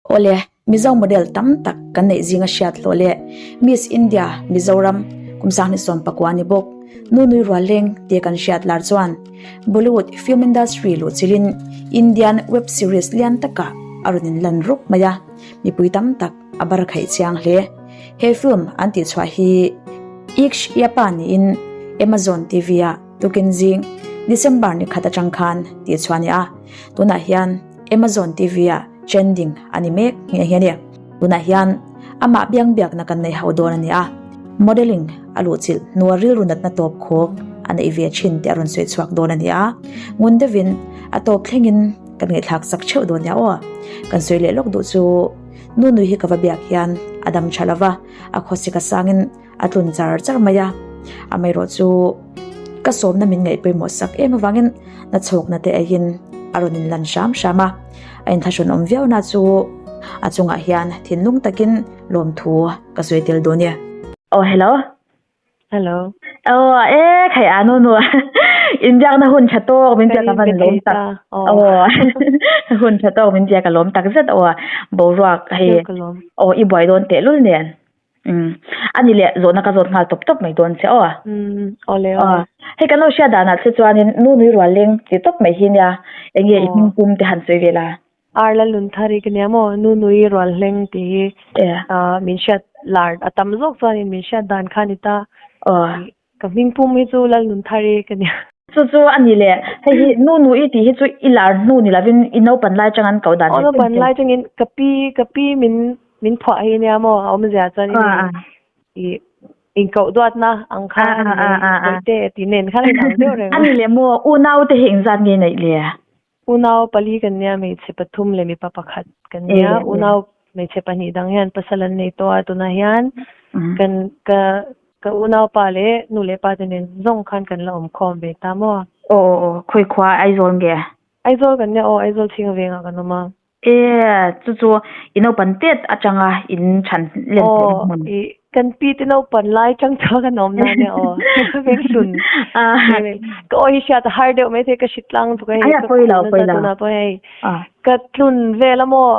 Awle, Mizo model tam tak kan neih zinga hriat hlawh leh Miss India Mizoram kum 2019 ni bawk Nunui Rualleng tia kan hriat lar chuan Bollywood film industry luh chilhin Indian web series lian takah a rawn inlan rup mai a, mipui tam tak a bar khaih chiang hle. He film an tihchhuah hi Iksh Yapa niin Amazon TV-ah tukin zing December ni khat atang khan tihchhuah a ni a, tunah hian Amazon TV-ah trending a ni mek nghe nghe a ni. Tunah hian amah biang biakna kan nei ho dawn a ni a, modelling a luhchilh hnua rilru natna tawp khawk a neih ve thin tih a rawn sawi chhuak dawn a ni a, ngun deuhin a tawp thlengin kan ngaihthlak sak theuh dawn nia aw. Kan sawi leh lawk duh chu nu nui hi ka va biak hian a dam tha lova, a khawsik a sangin a tlun char char mai a, amaherawh chu ka sawmna min ngaih pawimawh sak em avangin na chhawkna te aiin a rawn inlan hram hram a, a inthlahrun awm viau na chu a chungah hian thinlung takin lawmthu ka sawi tel dawn e. Aw hello. Hello. Aw e khai a nu nu inbiakna hun tha tawk min biak a van lawm tak. Aw hun tha tawk min biak a lawm tak zet aw boruak hei aw i buai dawn tehlul nen. Umm ani leh zawhna ka zawt nghal tawp tawp mai dawn che aw. Umm awle awle. Hei kan lo hriat danah che chuanin nu nui rual leng ti tawp mai hi nia enge i hming pum te han sawi vel a. Ar la lun thar hi ka nia maw nu nui rual hleng tih hi min hriat lar a tam zawk chuanin min hriat dan kha a ni ta. Ka hming pum hi chu Lalnunthar i ka nia. Chu chu a ni le. Hei hi nu nu i tih hi chu i lar hnu ni lovin i naupan lai chang an koh dan Aw naupan lai changin ka pi ka pi min min phuah hi nia maw a awmzia chuan i inkoh duatna ang kha a ni mai bawihte tih nen khan a inang deuh reng a. A ni le maw unau te hi engzat nge neih le? Unau pali kan nia, hmeichhe pathum leh mipa pakhat kan nia. Unau hmeichhe pahnih dang hian pasal an nei tawh a, tunah hian kan ka ka unaupa leh nu leh pa te nen zawng khan kan la awm khawm ve ta maw? Aw aw aw, khawi khua Aizawl nge? Aizawl kan nia aw, Aizawl chhinga vengah kan awm a. E, chu chu i naupan tet atanga in chhan len theihna hmun. Aw, i kan pi te naupan lai chang chuan kan awm na nia aw, venghlun. Ka aw hi hriat a har deuh maithei ka hrit tlang tuk a hei, ka khuh nasa tunah pawh hei ka tlun vel a maw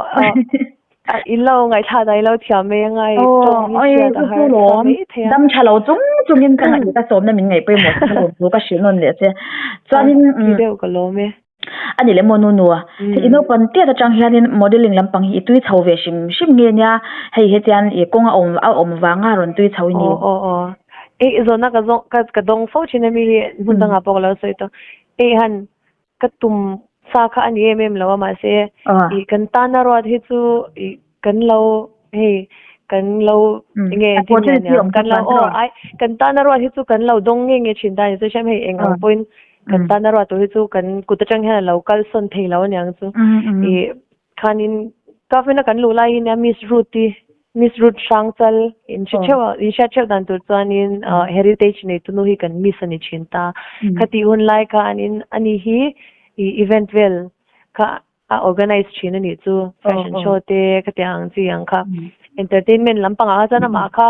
i lo ngaihthla dan i lo thiam mai anga i tawng hi hriat a har nasa maithei a. Dam tha lo chung chungin ka ngaih ka sawmna min ngaih pawimawh chu ka lawm thu ka hrilh nawn leh che. Chuanin Ti deuh ka lawm e. A ni leh maw nu nu a, hei i naupang tiat atang hianin modelling lampang hi i tui chho ve hrim hrim nge nia, hei hetian i kawng a awm a awm vanga rawn tui chho i ni. Aw aw aw, ei zawhna ka zawng ka ka dawng fo thin a mi hi hmun dangah pawh ka lo sawi tawh, ei han ka tum sa kha a ni em em lo a mahse i kan tana ruat hi chu i kan lo hei kan lo enge engtin nge aniang kan lo aw ai kan tana ruat hi chu kan lo dawng nge nge thin ta a ni chu hriam hei eng ang pawhin kan tana ruat tur hi chu kan kut atang hian a lo kal sawn thei lo aniang chu i khanin government a kan luh lai hi nia Miss Ruth i Miss Ruth Hrangchal in hre theuh a in hriat theuh dan tur chuanin heritage nei tunu hi kan miss a ni thin ta khatih hun lai khanin ani hi i event vel kha a organize thin a nih chu fashion show te khatiang ang chi ang kha entertainment lampangah kha chuan amah kha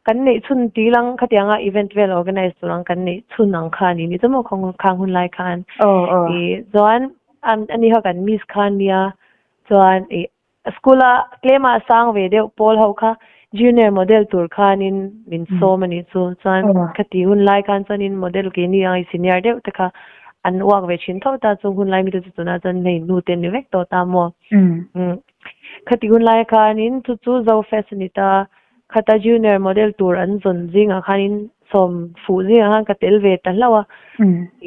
kan neih chhun ti lang khatianga event vel organize tur ang kan neih chhun ang kha a ni ni chu maw khawng khang hun lai khan i chuan ani kha kan miss kha ania chuan i school a tlem a sang ve deuh pawl ho kha junior model tur khanin min sawm a nih chu chuan khati hun lai khan chuanin model keini ang i senior deuh te kha an uak ve thin tho ta chung hun lai mite chu tunah chuan hei nu te an ni vek tawh ta maw khati hun lai khanin chu chu zo fest a ni ta Khata junior model tur an zawn zingah khanin sawm fuh zingah khan ka tel ve ta hlauh a.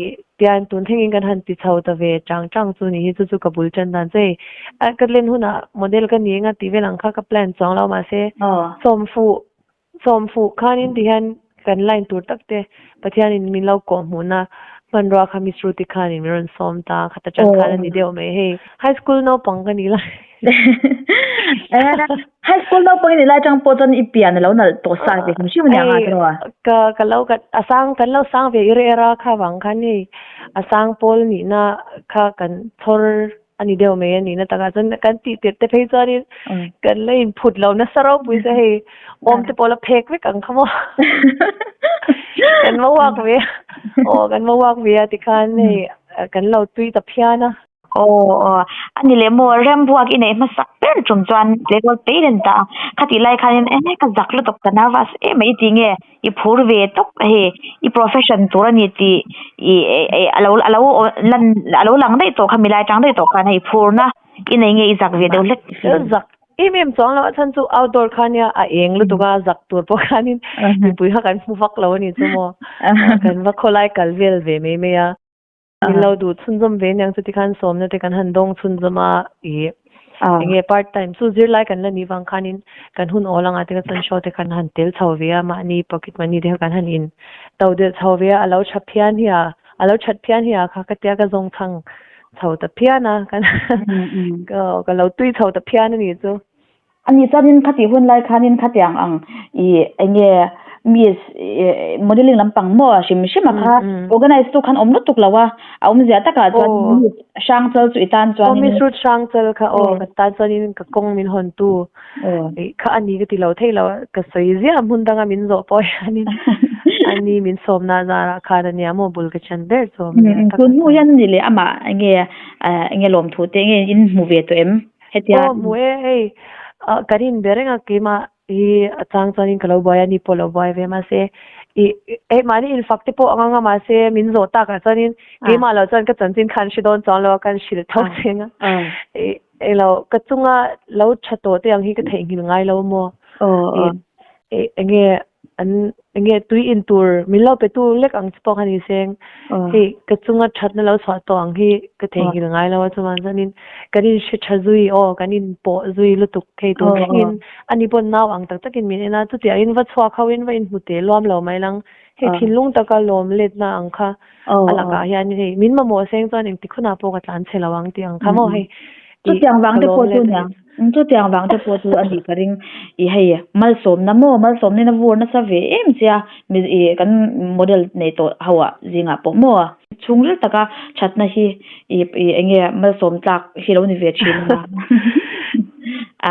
Ih tian tun thlengin kan han ti chho ta ve chang chang chu ni hi chu chu ka bul tan dan chu hei a ka len hunah model ka ni eng a tih vel ang kha ka plan chuang lo mahse sawm fuh sawm fuh khanin ti hian kan line tur tak te Pathianin min lo kawh hmuhna hmanrua kha Miss Ruth-i khanin min rawn sawm ta khata tang khan a ni deuh mai hei high school naupang ka ni lai. High school naupang i nih lai tang pawh chuan i pian a lo nalh tawh sa ve hrim hrim aniang a tiraw? Ka ka lo ka a sang kan lo sang ve i reh era kha vang khan hei a sang pawl nihna kha kan chhawr a ni deuh mai a nihna takah chuan kan tih tirh te phei chuanin kan la inphut lo nasa ropui se hei awm te pawh la phek vek ang kha maw kan va uak ve aw kan va uak ve a tikhan hei kan lo tui ta phian a. Aw aw ani leh maw rembuak i neih hmasak ber tum chuan tleirawl pei len ta a, khatih lai khanin e ka zak lutuk ka nervous em mai tih nge i phur ve tawp hei i profession tur a ni tih i a lo a lo lan a lo lang daih tawh kha milai tang daih tawh khan hei phurna i nei nge i zak ve deuh hlek. Zak em em chuang lo a chhan chu outdoor kha nia a eng lutuk a zak tur pawh khanin mipui kha kan hmu vak lo a ni chu maw kan va khawlai kal vel ve mai mai a. Min lo duh chhunzawm ve aniang chuti khan sawmna te kan han dawng chhunzawm a ih enge part time chu zirlai kan la nih vang khanin kan hun awl anga te kha chuan show te khan han tel chho ve a mahni pocket money te kha kan han in to delh chho ve a a lo tha phian hi a a lo that phian hi a kha ka tia ka zawng chhang chho ta phian a kan ka lo tui chho ta phian a nih chu. Ani chuanin khatih hun lai khanin khatiang ang ih enge miss ih modelling lampang maw hrim hrim a kha organize tu khan awm lutuk lo a, a awmzia takah chuan miss Hrangchal chu i tan chuanin. Aw miss Ruth Hrangchal kha aw ka tan chuanin ka kawng min hawn tu ih kha ani ka ti lo thei lo a, ka sawi ziah hmun danga min zawh pawh hianin ani min sawmna zarah khan ania maw bul ka thian ber chu awm nia tak. Tun hnu hian ani leh amah enge enge lawmthu te enge in hmu ve tawh em? Hetia. Aw hmu e hei kan in be reng a keimah hi a chang chuanin ka lo buai a ni pawh lo buai ve mahse ih hei mahni in fak te pawh ang ang a mahse min zawh takah chuanin keimah lo chuan ka chanchin khan hre dawn chuang lo a kan hrilh tho cheng a ih englo ka chunga lo tha tawh te ang hi ka theihnghilh ngai lo maw ih enge an enge tui in tur min lo pe tu lek ang chi pawh kha ni seng hei ka chunga thatna lo chhuah tawh ang hi ka theihnghilh ngai lo a chuan chuanin kan in hre tha zui aw kan in pawh zui lutuk thei tur thlengin ani pawh nau ang tak takin min en a chutiang in va chhuak ho in va in hmu te luam lo mai lang hei thinlung taka lawm letna ang kha a lakah hian hei min mamawh seng chuan engtik hunah pawh ka tlan chhe lo ang tih ang kha maw hei chutiang vang te pawh chu nia Chutiang vang te pawh chu a nih ka ring. Ih hei malsawmna maw malsawmna in a vur nasa ve em che a mi ih kan model nei tawh ho ah zingah pawh maw chhungril taka thatna hi ih ih eng nge malsawm tlak hi lo ni ve thin a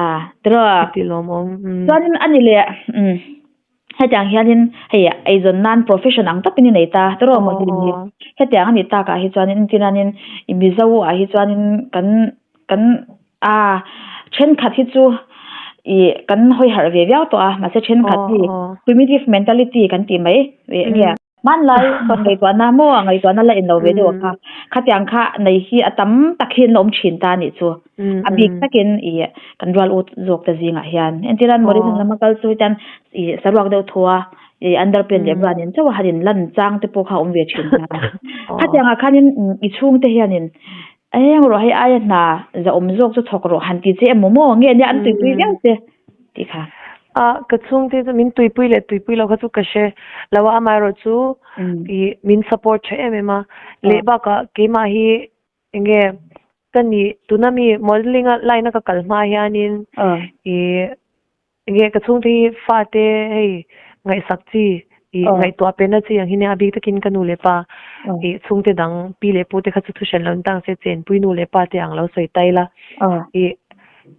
a tiraw chuanin a ni leh umm hetiang hianin hei eizawn nan profession ang takin i nei ta tiraw model hi hetiang a nih takah hi chuanin engtin ih mizo ah hi chuanin kan kan A thenkhat hi chu ih kan hawi harh ve viau tawh a, mahse thenkhat hi primitive mentality kan tih mai eng nge hmanlai ngaihtuahna maw ngaihtuahna la inlo ve deuh ang kha, khatiang kha nei hi a tam tak hi an la awm thin ta anih chu, a bik takin ih kan rual ut zawk te zingah hian entirah Morrison lama kal chu hetiang ih saruak deuh thaw a ih underpant leh bra nen chauh a han in lan chang te pawh kha a awm ve thin ta, khatiangah khanin i chhungte hianin Eng rawh hei aia hna zahawm zawk chu thawk rawh han ti che emaw maw nge nia an tuipui viau che tih kha. A ka chhungte chu min tuipui leh tuipui lo kha chu ka hre lo a amaherawh chu ih min support tha em em a leh bakah keimah hi eng nge ka nih tuna mi modelling a line a ka kal hma hianin ih Enge ka chhungte hi fate hei ngaihsak chi ih ngaihtuah pe na chi ang hi nia a bik takin ka nu leh pa ih chhungte dang pi leh pu te kha chu thu hran lo ni tang se chenpui nu leh pa te ang lo sawi tai la ih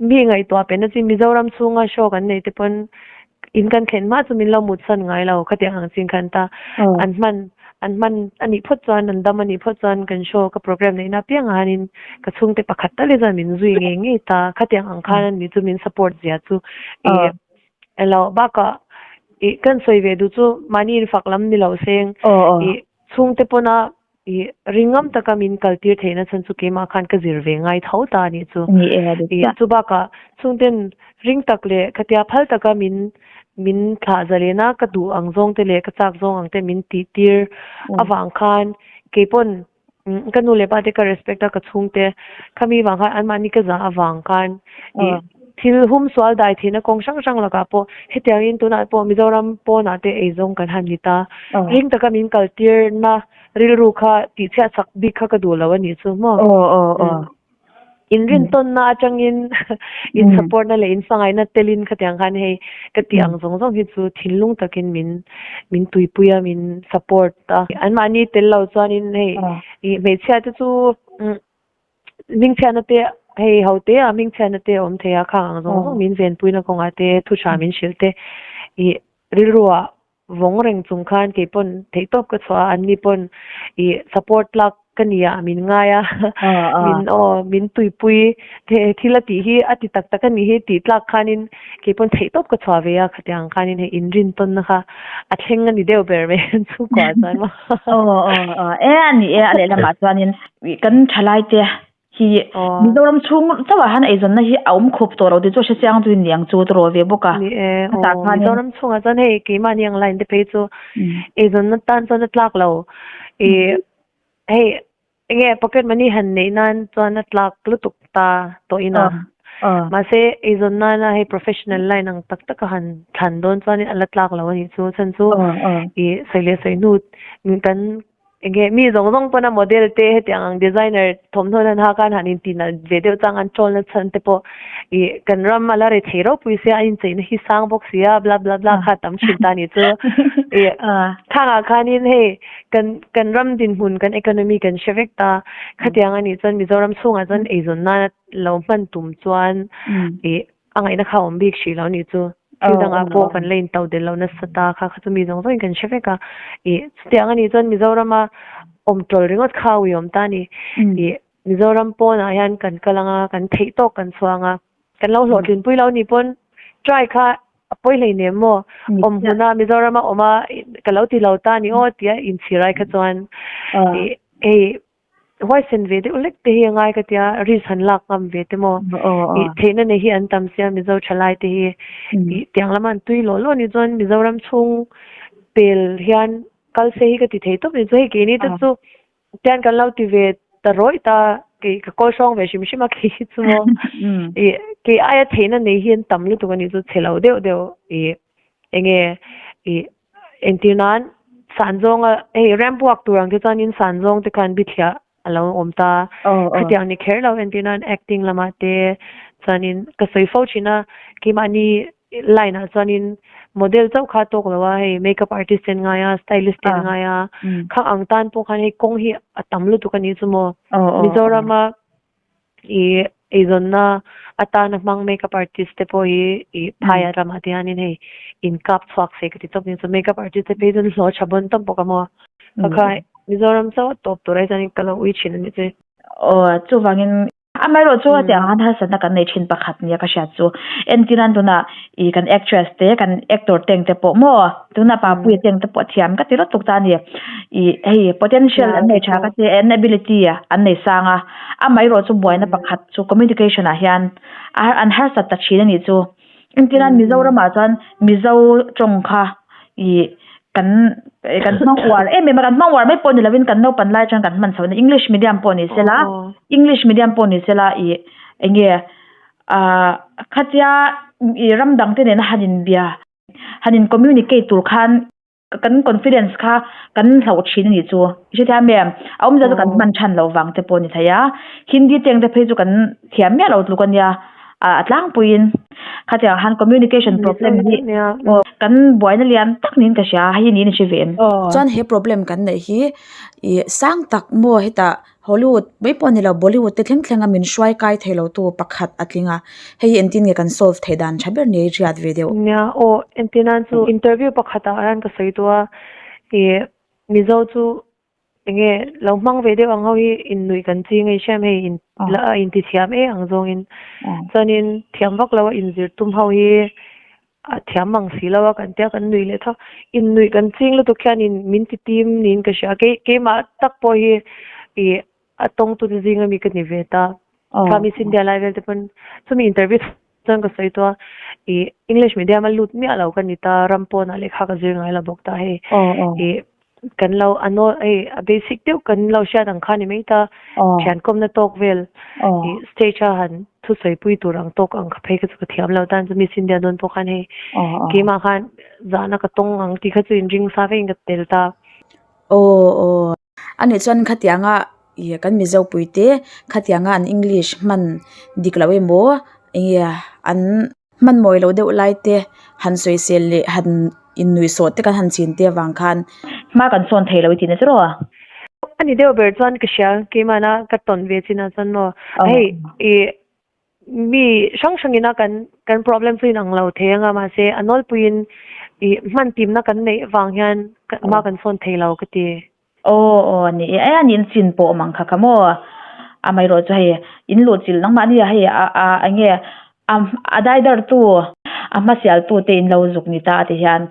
mi ngaihtuah pe na chi Mizoram chhunga show kan neih te pawn in kan thlen hma chu min lo mut san ngai lo khatiang ang chin khan ta an hman an hman a nih phawt chuan an dam a nih phawt chuan kan show ka program neihna apiangah hianin ka chhungte pakhat tal hi chuan min zui ngei ngei ta khatiang ang khan ani chu min support zia chu ih elo bakah ih kan sawi ve duh chu mahni in fak lam ni lo seng ih chhungte pawna ih ringam taka min kal tir theihna chhan chu keimah khan ka zir ve ngai tho ta anih chu ih chu bakah chhungten ring tak leh khatia phal taka min min thlah zalena ka duh ang zawng te leh ka chak zawng ang te min tih tir avang khan keipawn Ka nu leh pa te ka respect a, ka chhungte khami vang khan anmahni ka zah avang khan ih thil hum sual dai theihna kawng hrang hrang lakah pawh hetiangin tunah pawh Mizoram pawnah te eizawng kan han ni ta. Ring taka min kal tirna rilru kha tihchhiah chak bik kha ka duh lo a nih chu maw. Inrintawnna atangin in support na leh in hmangaihna telin khatiang khan hei ka tih ang zawng zawng hi chu thinlung takin min min tuipui a min support a. Anmahni tel lo chuanin hei ih hmeichhia te chu hmingchhiatna te hei ho te a hmingchhiatna te a awm thei a khang ang zawng zawng min venpuina kawngah te thu tha min hrilh te ih rilru ah. vawng reng chung khan kei pawn theihtawp ka chhuah a, anni pawn ih support tlak ka ni ah min ngai a, min aw min tuipui thil a tih hi a ti tak tak a nih hi tih tlak khanin kei pawn theihtawp ka chhuah ve a, khatiang khanin hei inrintawnna kha a thleng a ni deuh ber mai an chhungkuah chuan maw. Aw aw e a ni e a lehlamah chuanin kan thalai te hi Mizoram chhung chauhah hian eizawnna hi a awm khawp tawh lo tih chu a hrechiang chu ni ang chu tawh ve bawk a. Ni e, aw Mizoram chhungah chuan hei keimahni ang line te phei chu eizawnna tan chuan a tlak lo. Ih hei enge pocket money han neih nan chuan a tlak lutuk ta tawh in a. Mahse eizawn nana hei professional line ang tak taka han thlan dawn chuanin a la tlak lo a nih chu. Chhan chu ih sawi leh sawi hnu kan Enge mi zawng zawng pawna model te hetiang ang designer thawmhnaw nan ha khan han inti nalh ve deuh chang an troll na chhan te pawh ih kan ram a la ri thei ropui sia a incheina hi sang bawk sia bla bla bla kha tam thin ta ni chu ih khangah khanin hei kan kan ram dinhmun kan economy kan hre vek ta khatiang anih chuan Mizoram chhungah chuan eizawn nana lo hman tum chuan ih A ngaihna kha a awm bik hrih lo nih chu. Thil dangah pawh kan la intoh del lo nasa ta kha kha chu mi zawng zawngin kan hre vek a. Ih, chutiang a nih chuan Mizorama awm tawl ringawt kha a uiawm ta a ni. Ih, Mizoram pawnah hian kan kal ang a, kan theih tawk kan chhuang a. Kan lo hlawhtlinpui lo nih pawn try kha a pawi hleinem maw? Awm hmuna Mizorama awm a ka lo ti lo ta a ni aw tia inchhir ai kha chuan ih, hei Huaisen ve deuh lek te hi a ngai ka tia, risk han lak ngam ve te maw? Ih theihna nei hi an tam sia Mizo thalai te hi. Ih tiang lama an tui lawh lawh ni chuan Mizoram chhung pel hian kal se hi ka ti thei tawp ni chu hei keini te chu tian kan lo ti ve ta rawih ta kei ka kawl hrawng ve hrim hrim a kei hi chu maw. Ih kei aia theihna nei hi an tam lutuk a nih chu chhe lo deuh deuh ih enge ih Entir nan san zawnga hei ramp walk tur ang te chuanin san zawng te khan bithliah a lo awm ta. Khatiang ni kher lo entir nan acting lamah te chuanin ka sawi fo thin a, keimahni line ah chuanin model chauh kha a tawk lo a, hei makeup artist te an ngai a, stylist te an ngai a, khang ang tan pawh khan hei kawng hi a tam lutuk a nih chu maw. Mizorama Ih eizawnna atana hmang makeup artist te pawh hi ih phaia ramah te hianin hei inkap chhuak se ka ti tawp nia chu makeup artist te phei chuan hlawh tha bawn tawp bawk a maw kha kha Mizoram chauh a tawp tur ai chuanin ka lo ui thin a nih chu. Aw chuvangin amaherawh chu hetiang ang harsatna kan nei thin pakhat nia ka hriat chu entir nan tunah ih kan actress te kan actor te ang te pawh maw Tuna Papuia te ang te pawh a thiam ka ti rawt tuk ta a ni. Ih hei potential an nei tha ka ti an ability an nei sang a, amaherawh chu buaina pakhat chu communication ah hian a an harsat ta thin a nih chu. Engtin a Mizoramah chuan Mizo tawng kha ih kan kan hmang uar em em a, kan hmang uar mai pawh ni lovin kan naupan lai atang kan hman chho a ni. English medium pawh ni sela English medium pawh ni sela ih eng nge ah khatia ih ram dang te nena han inbia. Han in communicate tur khan kan confidence kha kan hlauh thin a nih chu. I hrethiam em? A awmzia chu kan hman than loh vang te pawh a ni thei a. Hindi te ang te phei chu kan thiam miah lo tluk a nia. A tlangpuiin khatiang han communication problem hi kan buaina lian tak niin ka hria a, hei hi niin i hre ve em? Chuan he problem kan neih hi ih sang tak maw hetah Hollywood mai pawh a ni lo, Bollywood te thleng thleng a min hruai kai thei lo tu pakhat a tling a, hei hi engtin nge kan solve theih dan tha ber ni riat ve deuh. Nia aw, entir nan chu interview pakhat ah hian ka sawi duh a, ih Mizo chu enge lo hmang ve deuh ang ho hi innuih kan ching a i hriam hei in la a inti thiam e ang zawngin chuanin thiam vak lo a inzir tum ho hi A thiam mang si lo a kan tia kan nuih leh tho. Innuih kan ching lutuk hianin min ti tim niin ka hria. Kei keimah tak pawh hi ih a tawngtute zinga mi ka ni ve ta. Kha Miss India lai vel te pawn chumi interview chuan ka sawi tawh a, ih English medium a lut miah lo ka ni ta, ram pawnah lehkha ka zir ngai lo bawk ta hei. Ih kan lo a naw hei a basic deuh kan lo hriat ang kha ni mai ta thian kawmna tawk vel ih stage a han thusawi pui tur ang tawk ang kha phei kha chu ka thiam lo tan chu Miss India dawn pawh khan hei keimah khan zahna ka tawng ang tih kha chu inring sa vekin ka tel ta. Aw aw anih chuan khatianga ih kan Mizo puite khatianga an English hman dik loh emaw enge an Hman mawi lo deuh lai te han sawisel leh han innuihsawh te kan han chin te avang khan. Hma kan sawn thei lo i tihna chu rawh a. A ni deuh ber chuan ka hria keimahna ka tawn ve chinah chuan maw hei i mi hrang hrangina kan kan problem chu inang lo thei anga mahse a nawlpuiin I hman timna kan neih avang hian hma kan sawn thei lo ka ti. Aw aw ni e, a niin chin pawh awm ang kha kha maw? Amaherawh chu hei in luh chilh nangmah nia hei a a eng nge a a daidar tu a hmasial tu te in lo zuk ni ta ti hian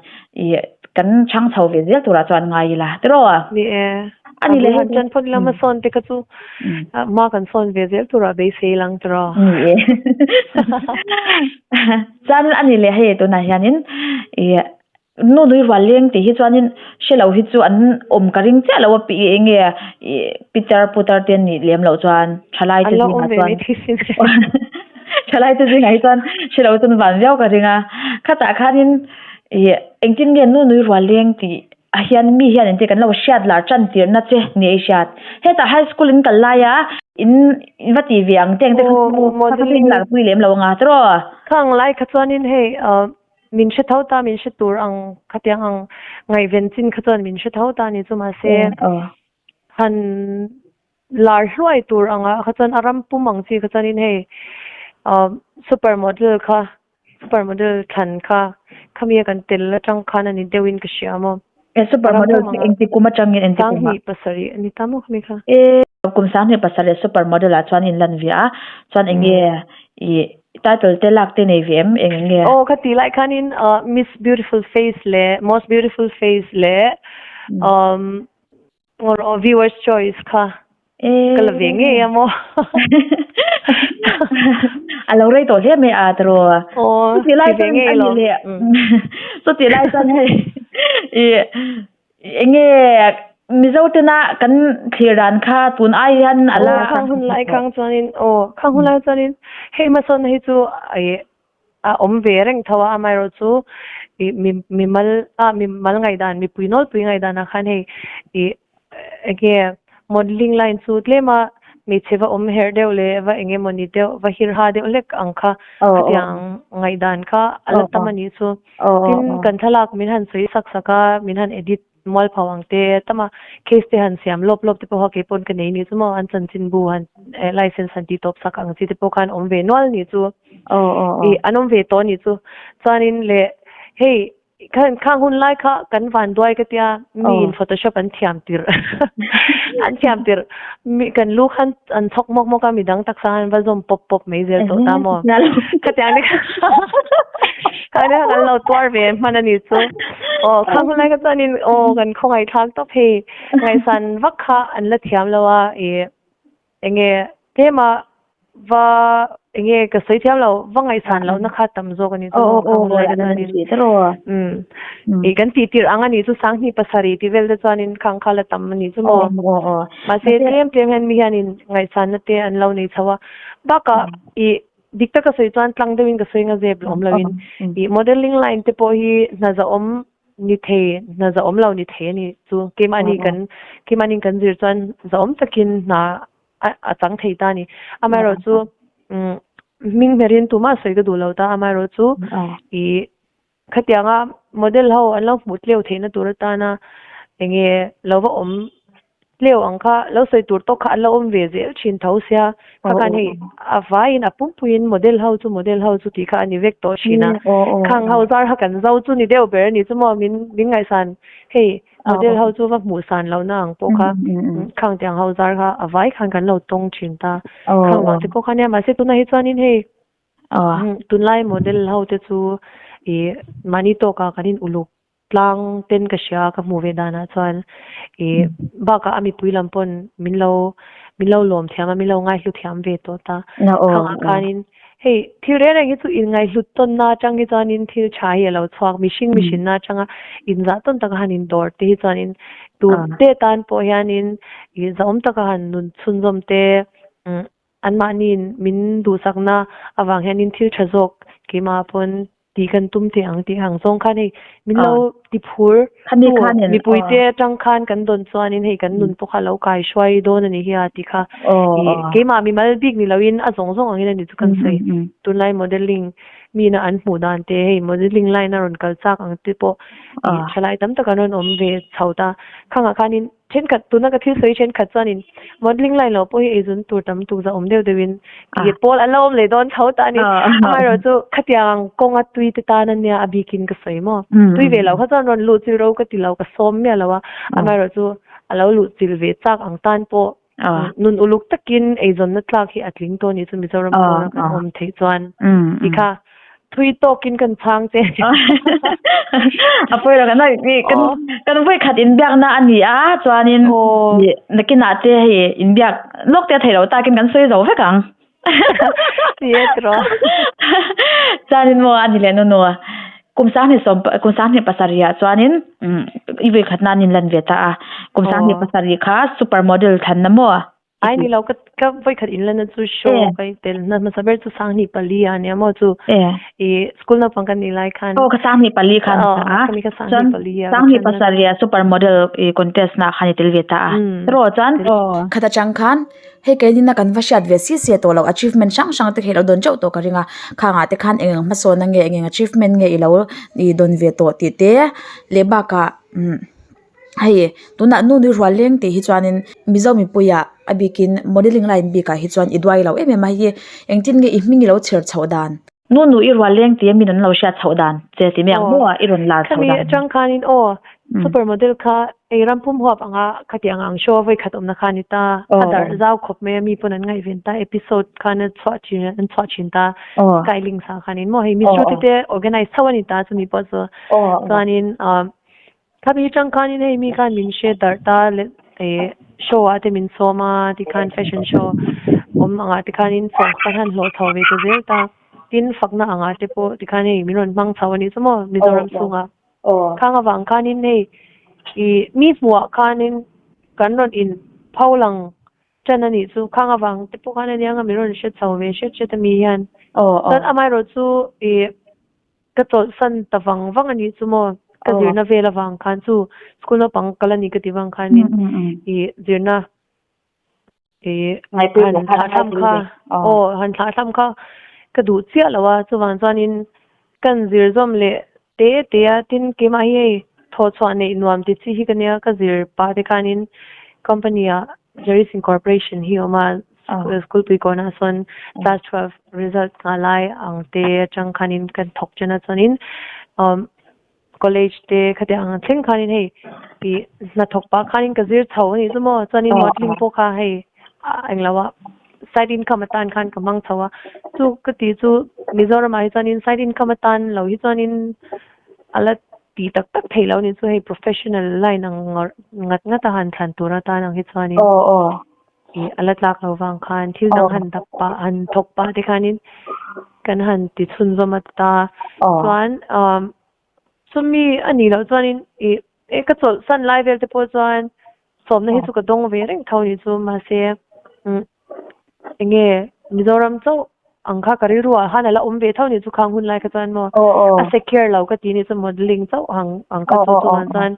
ih kan chhang chho ve zel turah chuan ngai ila tiraw? Ni e, a ni leh han tan phawt ila hmasawn te kha chu hma kan sawn ve zel turah beisei lang tiraw? Ni e chuan a ni leh hei tunah hianin ih Nu nui rual leng tih hi chuanin hre lo hi chu an awm ka ring chiah lo a pi eng nge ih pitar putar te an nih lem loh chuan thalai te zingah chuan thalai te zingah hi chuan hre lo chuan van viau ka ring a khatah khanin ih engtin nge nu nui rual leng tih ah hian mi hian engtin kan lo hriat lar tan tirna che ni a i hriat hetah high school in kal lai a in va tih ve ang te ang te kha kha chu in larpui lem lo anga tiraw. Khang lai kha chuanin hei ah Min hre tho ta, min hre tur ang khatiang ang ngaihven chin kha chuan min hre tho ta a ni chu mahse han lar hluai tur angah kha chuan a ram pum ang chi kha chuanin hei super model kha super model thlan kha khami a kan tel atang khan a ni deuhin ka hria maw. E super model chu engti kum atangin engti kum ah? Sanghnih pasarih a ni ta maw khami kha? E kum sanghnih pasarih super model ah chuan inlan ve a chuan enge i Title te lak te nei ve em eng eng nge? Aw ka tih lai khanin Miss Beautiful Face leh Most Beautiful Face leh um Viewers Choice kha ka la ve ngei a maw. A lo rei tawh hle mai a tiraw. Aw ti ve ngei lo. Chutih lai chuan hei i Enge Mizo tena kan thlir dan kha tun ai hian a la. Aw khang hun lai khang chuanin aw khang hun lai chuanin hei hmasawnna hi chu ih a awm ve reng tho a amaherawh chu ih mi mimal a mimal ngaihdan mipui nawlpui ngaihdanah khan hei ih enge modelling line chu tlem a hmeichhe va awm herh deuh leh va eng emawni deuh va hirha deuh hlek ang kha khatiang ngaihdan kha a la tam a nih chu. Tin, kan thlalak min han sawi sak sak a, min han edit mual pho ang te tam a, case te han siam lawp lawp te pawh kha kei pawn ka nei nih chu maw, an chanchinbu han license han tih tawp sak ang chi te pawh khan awm ve nual nih chu, ih an awm ve tawh nih chu. Chuanin leh hei khan khang hun lai kha kan van duai ka tia mi in photoshop an thiam tirh an thiam tirh mi kan lu khan an chhawk mawk mawk a midang taksa khan va zawm pawp pawp mai zel tawh ta maw khatiang ni kha ni kan lo tuar ve hman a ni chu aw khang hun lai kha chuanin aw kan khawngaih thlak tawp hei ngaihsan vak kha an la thiam lo a ih Enge tlema va enge ka sawi thiam lo va ngaihsan lohna kha tam zawk a ni chu maw khang hun lai te chuanin umm ih kan tih tirh ang a nih chu sanghnih pasarih tih vel te chuanin khang kha la tam a ni chu maw mahse tlem tlem hian mi hianin ngaihsanna te an lo nei chho a bakah ih dik taka sawi chuan tlang deuhin ka sawi nga zep awm loin ih modelling line te pawh hi hna zahawm Ni thei, hna zahawm lo ni thei a ni chu. Keimahni kan, keimahni kan zir chuan zahawm takin hna a chang thei ta a ni. Amaherawh chu hming hmerin tumah sawi ka duh lo ta, amaherawh chu ih khatianga model ho an lo hmuh tleu theihna tur atana enge lo va awm Tleu ang kha lo sawi tur tawk kha an lo awm ve zel thin tho sia, kha khan hei a vaiin a pumpuiin model ho chu model ho chu tih kha a ni vek tawh thin a, khang ho zar kha kan zo chu ni deuh ber a ni chu maw min min ngaihsan hei model ho chu va hmuh san lohna ang pawh kha khang tiang ho zar kha a vai khan kan lo tawng thin ta, khang vang te pawh kha nia mahse tunah hi chuanin hei tunlai model ho te chu ih mahni tawkah kan in uluk Tlang ten ka hria ka hmuh ve danah chuan ih bakah a mipui lam pawn min lo min lo lawm thiam a min lo ngaihlu thiam ve tawh ta. Khangah khanin hei thil reng reng hi chu inngaihhlut tawnna atang hi chuanin thil tha hi a lo chhuak mihring mihrinna atanga inzah tawn taka han indawr te hi chuanin tun te tan pawh hianin ih zahawm taka han nun chhunzawm te umm anmahniin min duhsakna avang hianin thil tha zawk keimah pawn tih kan tum teh ang tih ang zawng khan hei min lo ti phur tu mipui te atang khan kan dawn chuanin hei kan nun pawh kha lo kai hruai dawn a ni hi a tih kha ih keimah mimal bik ni loin a zawng zawng angin a ni chu kan sawi tunlai modelling mina an hmuh dan te hei modelling line a rawn kal chak ang te pawh ih thalai tam tak an rawn awm ve chho ta khangah khanin. Thenkhat tuna ka thil sawi thenkhat chuanin modelling line loh pawh hi eizawn tur tam tuk zah awm deuh deuhin tih pawl an la awm leh dawn tho ta a ni. Amaherawh chu khatiang ang kawnga tui te tan a nia a bikin ka sawi maw. Tui ve loh kha chuan rawn luh chilh ro ka ti lo ka sawm miah lo a, amaherawh chu a lo luh chilh ve chak ang tan pawh nun uluk takin eizawnna tlak hi a tling tawh a nih chu Mizoram pawna kan awm theih chuan tih kha Thui tawkin kan chhang che. A pawi lo kan kan kan voi khat in biak na ani a chuanin nakinah te hei in biak lawk te thei lo takin kan sawi zo vek ang. Yes ro. Chuanin maw ani leh nu nu kum sang hnih sawm kum sang hnih pasarih ah chuanin i voi khat na an in lan ve ta a kum sang hnih pasarih kha super model thlan na maw. Ai ni lo ka ka voi khat in lana chu show ka i tel na hmasa ber chu sanghnih pali a nia maw chu i school naupang kan nih lai khan aw ka sanghnih pali khan a kami ka sanghnih pali a sanghnih pasarih a super model i contest na khan i tel ve ta a ro chuan Khat atang khan hei keini na kan va hriat ve si si a tawh lo achievement hrang hrang te khi alo dawn teuh tawh ka ring a khangah te khan eng ang hmasawnna nge eng ang achievement nge ilo i dawn ve tawh tih te leh bakah umm. Hei tunah nu nui rual leng tih hi chuanin Mizo mipuiah a bikin modelling line bikah hi chuan i duai lo em em a hei engtin nge i hming i lo chher chhoh dan? Nu nu i rual leng tih a min an lo hriat chhoh dan che ti mai ang maw i rawn lar chhoh dan? Khami atang khanin aw super model kha ei ram pum huap anga khatiang ang show a vawikhat awmna kha a ni ta a darh zau khawp mai a mi pawn an ngaihven ta episode khan a chhuah thin an chhuah thin ta skylinks ah khanin maw hei Miss Ruth te organize chho a ni ta chumi pawh chu chuanin Khami atang khanin hei mi khan min hre darh ta leh eh show ah te min sawm a tikhan fashion show awm angah te khanin sawm kha han hlawh chho ve ta zel ta tin fakna angah te pawh tikhan hei min rawn hmang chho a nih chu maw Mizoram chhungah khang avang khanin hei ih mi hmuhah khanin kan rawn in pho lang ṭan a nih chu khang avang te pawh khan ania nga min rawn hre chho ve hret hret a mi hian chuan amaherawh chu ih. Ka chawlhsan ta vang vang a nih chu maw? Ka zirna vel avang khan chu school naupang kal a ni ka ti vang khanin i zirna i han thlahthlam kha aw han thlahthlam kha ka duh chiah lo a chuvang chuanin kan zir zawm leh te te a tin keimah hi hei thawhchhuah neih nuam ti chi hi ka nia ka zir pah te khanin company ah Jerry's Incorporation hi a awm a School pui kawnah sawn class 12 result nghah lai ang te atang khanin kan thawk chen a chuanin umm college te khatiang ang thleng khanin hei ih hnathawk pah khanin ka zir chho a nih chu maw chuanin modelling pawh kha hei englo ah side income atan khan ka hmang chho a chu ka tih chu Mizoram ah hi chuanin side income atan lo hi chuanin a la tih tak tak theih loh a nih chu hei professional line ang ngat ngat a han thlan tur atan ang hi chuanin. Ih a la tlak lo vang khan thil dang han dap pah han thawk pah te khanin kan han ti chhunzawm a ta chuan umm chumi a nih loh chuanin ih e ka chawlh san lai vel te pawh chuan sawmna hi chu ka dawng ve reng tho anih chu mahse umm enge Mizoram chauh ang kha ka rilru ah khan a la awm ve tho anih chu khang hun lai kha chuan maw a secure lo ka ti anih chu modelling chauh ang ang kha chu chuvang chuan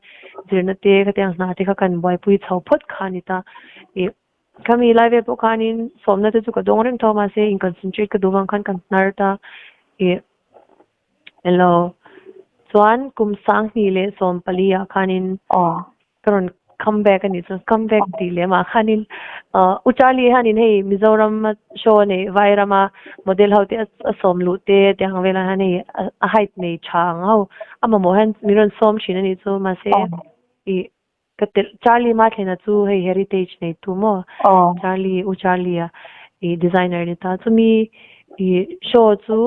zirna te khatiang hna te kha kan buaipui chho phawt kha a ni ta ih khami lai vel pawh khanin sawmna te chu ka dawng reng tho a mahse in concentrate ka duh vang khan kan hnar ta ih hello chuan kum sanghnih leh 14 ah khanin Ka rawn come back a nih chuan come back tih leh mah khanin ah U Charlie hianin hei Mizoram a show a neih Vairam a model ho te a sawm luh te tih ang velah hian hei a height nei tha ang ho a mamawh hian min rawn sawm thin a nih chu mahse ih ka telh Charlie Mathlena chu hei heritage nei tu maw Charlie U Charlie a ih designer ni ta chumi ih show chu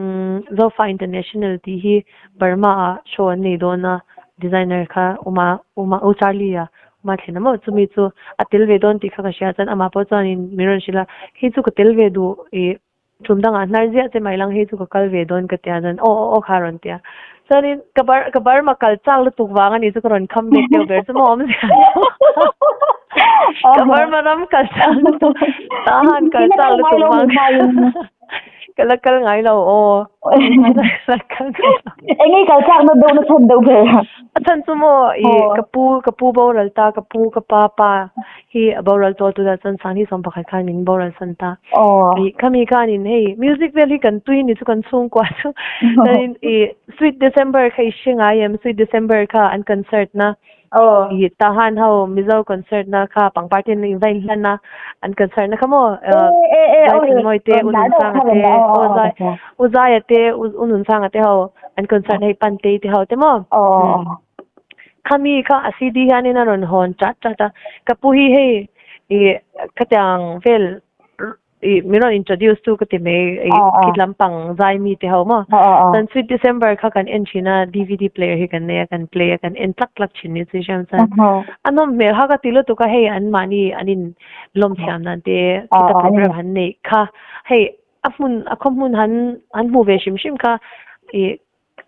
Umm Zofa International tih hi Burma ah show an nei dawn a, designer kha Uma Uma U Charlie a Uma thlen a maw chumi chu a tel ve dawn tih kha ka hria chuan amah pawh chuanin min rawn hrilh a, hei chu ka tel ve duh ih tum dangah hnar ziah che mai lang hei chu ka kal ve dawn ka tia chuan aw aw aw kha a rawn ti a, chuanin ka Bur ka Burma kal chak lutuk vang a nih chu ka rawn kham bek deuh ber chu maw awmzia ka Burma ram kal chak lutuk Tahan kal chak lutuk vang. Ka la kal ngai lo aw. Eng nge kal chak na deuh na chhan deuh ber? A chhan chu maw i ka pu ka pu boral ta ka pu ka pa pa hi a boral tawh tunah chuan Sangni sawm pakhat khan min boral san ta. I khami khanin hei music vel hi kan tui ni chu kan chhungkua chu chuanin i Sweet December kha i hre ngai em Sweet December kha an concert na i Tahan ho Mizo concert na kha pangpar te an in va in hlan a an concert na kha maw Zaithanmawi te U Nunsanga te aw Zai U Zaia te U Nunsanga te ho an concert na hei Pantei te ho te maw khami kha a CD hianin a rawn hawn chat chat a ka pu hi hei i khatiang vel i min rawn introduce tu ka ti mai i khit lampang zai mi te ho maw chuan sweet December kha kan en thin a DVD player hi kan nei a kan play a kan en tlak tlak thin ni chu hriam chuan a nawm hmel kha ka ti lutuk a hei an mahni an in lawm thiam dan te khita program han neih kha hei a hmun a khaw hmun han han hmu ve hrim hrim kha i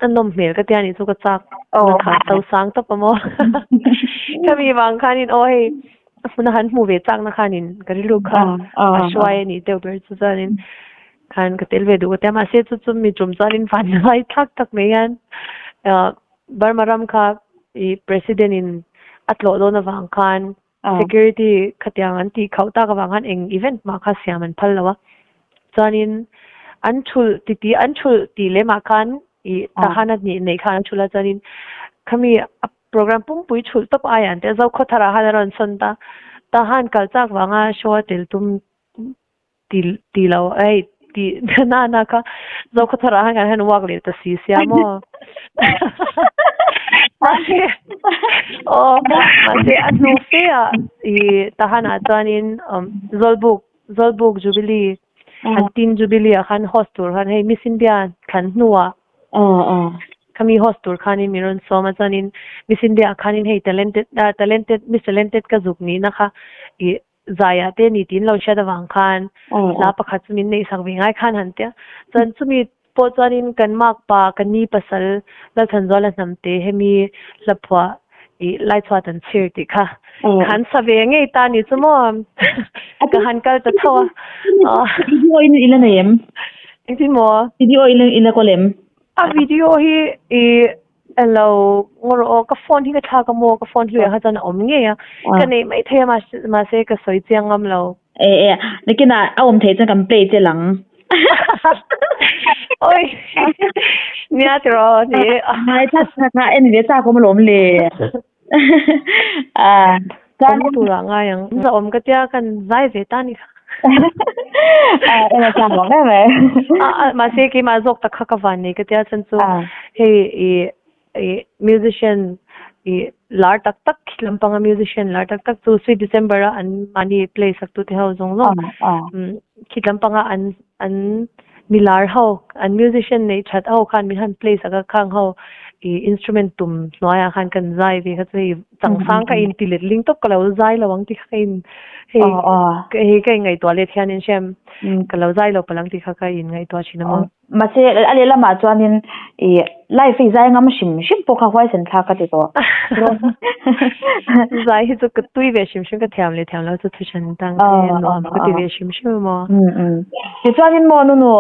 A nawm hmel ka tia nih chu ka chak na kha to sang tawp a maw. Khami vang khanin aw hei a hmun a han hmu ve chak na khanin ka rilru kha a hruai a nih deuh ber chu chuanin khan ka tel ve duh ka tia mahse chu chu mi tum chuanin van ngai thlak tak mai hian Burma ram kha i president in a tlawh dawn avang khan Security khatiang an tih khauh tak avang khan eng event mah kha siam an phal lo a. Chuanin an thulh titi an thulh tih lemah khan ih Tahan a hnih neih khan an thulh a chuanin khami a program pumpui thulh tawp aiah an ti a Zokhawthar-ah khan a rawn sawn ta. Tahan kal chak vanga show a tel tum ti ti lo hei ti na na kha Zokhawthar ah khan kan han walk leh ta si sia maw mahse aw mahse a hnu fe ah i Tahan ah chuanin Zawlbuk Zawlbuk Jubilee an tin Jubilee ah khan host tur khan hei Miss India thlan hnuah khami host tur khanin min rawn sawm a chuanin Miss India ah khanin hei talented talented Miss Talented ka zuk nihna kha i Zaiah te ni tin lo hriat avang khan hla pakhat chu min neihsak ve ngai khan han tia. Chuan chumi pawh chuanin kan makpa ka ni pasal Lalthanzuala Hnamte hemi hlaphuah ih laichhuat an chhir tih kha khan sa ve ngei ta ni chu maw ka han kal ta tho a. Video in ila nei em? Engtin maw? Video ila ila kawl em? A video hi ih Hello, ngaw rawh aw, ka phone hi ka thlak a maw, ka phone hluiah kha chuan a awm ngei a, ka neih mai thei a mahse ka sawi chiang ngam lo. E e, nakinah a awm theih chuan kan play che lang. Oi, nia tiraw ni. Ngai thla thla kha en ve chak awm alawm le. Ah, chuan awm tur ah ngai ang. Za awm ka tia kan zai ve ta ni kha. Ah, en a chak vang em mai. Ah, ah, mahse keimah zawk tak kha ka van nei ka tia chuan chu hei i i musician i lar tak tak khi lampanga musician lar tak tak chu sweet December a an mahni play sak tu te ho zawng zawng khi lampanga an an mi lar ho an musician neih that ho khan min han play sak a khang ho ih instrument tum hnuaiah khan kan zai ve kha chu hei changfang ka in ti let ling tawp ka lo zai lo ang tih kha ka in hei hei ka in ngaihtuah let hian in hriam ka lo zai lo palh ang tih kha ka in ngaihtuah thin a maw. Mahse a lehlamah chuanin ih live hi zai ngam hrim hrim pawh kha huaisen thlak ka ti tawh. Zai hi chu ka tui ve hrim hrim ka thiam leh thiam lo chu thu hran tang te nuam ka ti ve hrim hrim a maw. Tichuanin maw nunu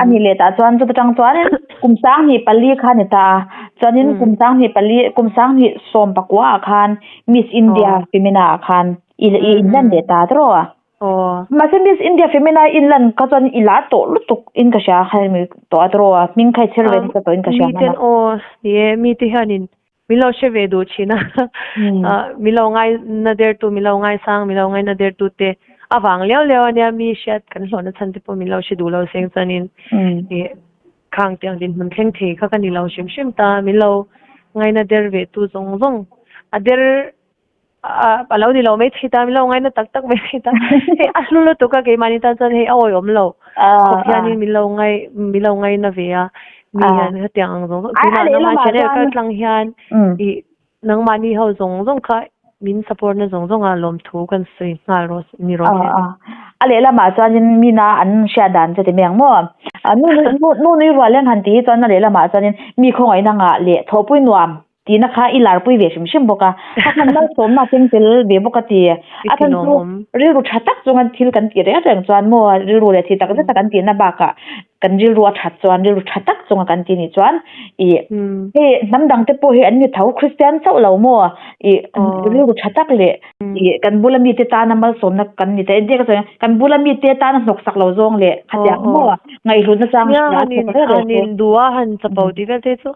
a nih leh tah chuan chuta tang chuan kum sanghnih pali kha a ni ta a, chuanin kum sanghnih pali kum sanghnih sawm pakua ah khan Miss India Femina ah khan i inlan leh ta tawh a. Aw. Mahse Miss India Femina i inlan kha chuan i lar tawh lutuk in ka hria kha mi tawh a tawh a, hming kha i chher ve nasa tawh in ka hria hman a. Miten aw ni e, mite hianin min lo hre ve duh thin a, min lo ngai na der tu, min lo ngai sang, min lo ngai na der tu te avang liau liau ania mi hriat kan hlawhna chhan te pawh min lo hre duh lo seng chuanin i khang tiang dinhmun thleng thei kha ka ni lo hrim hrim ta, min lo ngai na der ve tu zawng zawng a der a lo ni lo mai thei ta, min lo ngaina tak tak mai thei ta. Hei a hlu lutuk a keimahni tan chuan hei a awihawm lo. Khawp hianin min lo ngai min lo ngaina ve a, mi hian hetiang ang zawng zawng tunah nangmah channel kal tlang hian ih nangmahni ho zawng zawng kha min support na zawng zawng a lawmthu kan sawi nghal rawh ni rawh se. A lehlamah chuanin mina an hriat dan chu ti mai ang maw? Nu nu nui rual leng han tih hi chuan a lehlamah chuanin mi khawngaihna ngah leh thawhpui nuam Tihna kha i larpui ve hrim hrim bawk a, a hman malsawmna a keng tel ve bawk a ti. A chhan chu rilru tha tak chunga thil kan tih reng reng chuan maw rilru leh thih tak zet a kan tihna bakah kan rilru a that chuan rilru tha tak chunga kan ti nih chuan i hei hnam dang te pawh hi an ni tho Kristian chauh lo maw i rilru tha tak leh i kan bula mite tana malsawmna kan ni ta entir ka sawi kan bula mite tana hnawk sak lo zawng leh khatiang maw ngaihhlutna chang Nia han in han in duh a han chapo tih vel te chu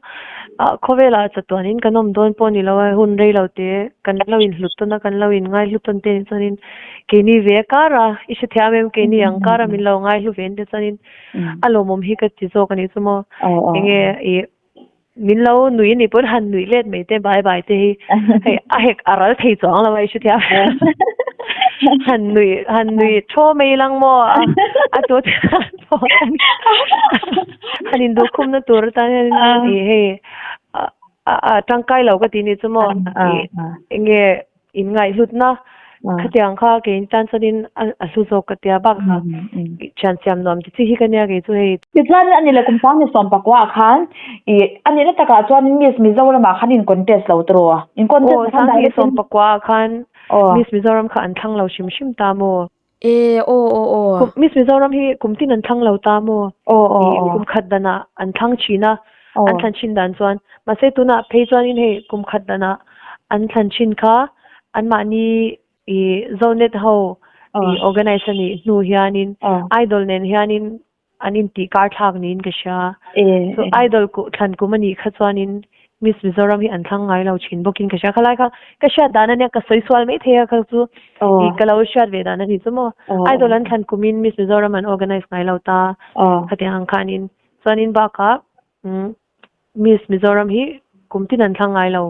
ah khawvelah chatuanin kan awm dawn pawh ni lo a hun rei lo te kan lo in hlut tawn a kan lo in ngaihlu tawn te nih chuanin keini ve a kar a i hrethiam em keini ang kar a min lo ngaihlu ve te chuanin a lawmawm hi ka ti zawk a nih chu maw enge ih min lo nui anih pawn han nuih let mai te bai bai te hi hei a hek a ral thei chuang lo a i hrethiam han nui han nui thaw mai lang maw a a tu te han induh khumna tur atan hian ih hei a a tangkai lo ka ti nih chu maw ih enge In ngaihhlutna khatiang kha kei tan chuanin a hlu zawk ka tia bak kha thian siam nuam ti chi hi ka nia kei chu hei. Tichuan a ni le kum sang ni sawm pakua ah khan i a nihna takah chuan Miss Mizoram ah khan in contest lo tawh a, in contest Aw sang ni sawm pakua ah khan Miss Mizoram kha an thlang lo hrim hrim ta maw? E aw aw aw. Miss Mizoram hi kum tin an thlang lo ta maw? Aw aw aw. Kum khat danah an thlang thin a, an thlan thin dan chuan. Mahse tunah phei chuanin hei kum khat danah an thlan thin kha anmahni i Zonet ho i organize a nih hnu hianin Idol nen hianin an intih kar thlak niin ka hria. So idol ku thlan kum anih kha chuanin Miss Mizoram hi an thlang ngai lo thin bawkin ka hria. Khalai kha ka hriat dan ania ka sawi sual mai thei a kha chu i ka lo hriat ve dan ani chu maw. Idol an thlan kumin Miss Mizoram an organize ngai lo ta khatiang ang khanin. Chuanin bakah Miss Mizoram hi kum tin an thlang ngai lo.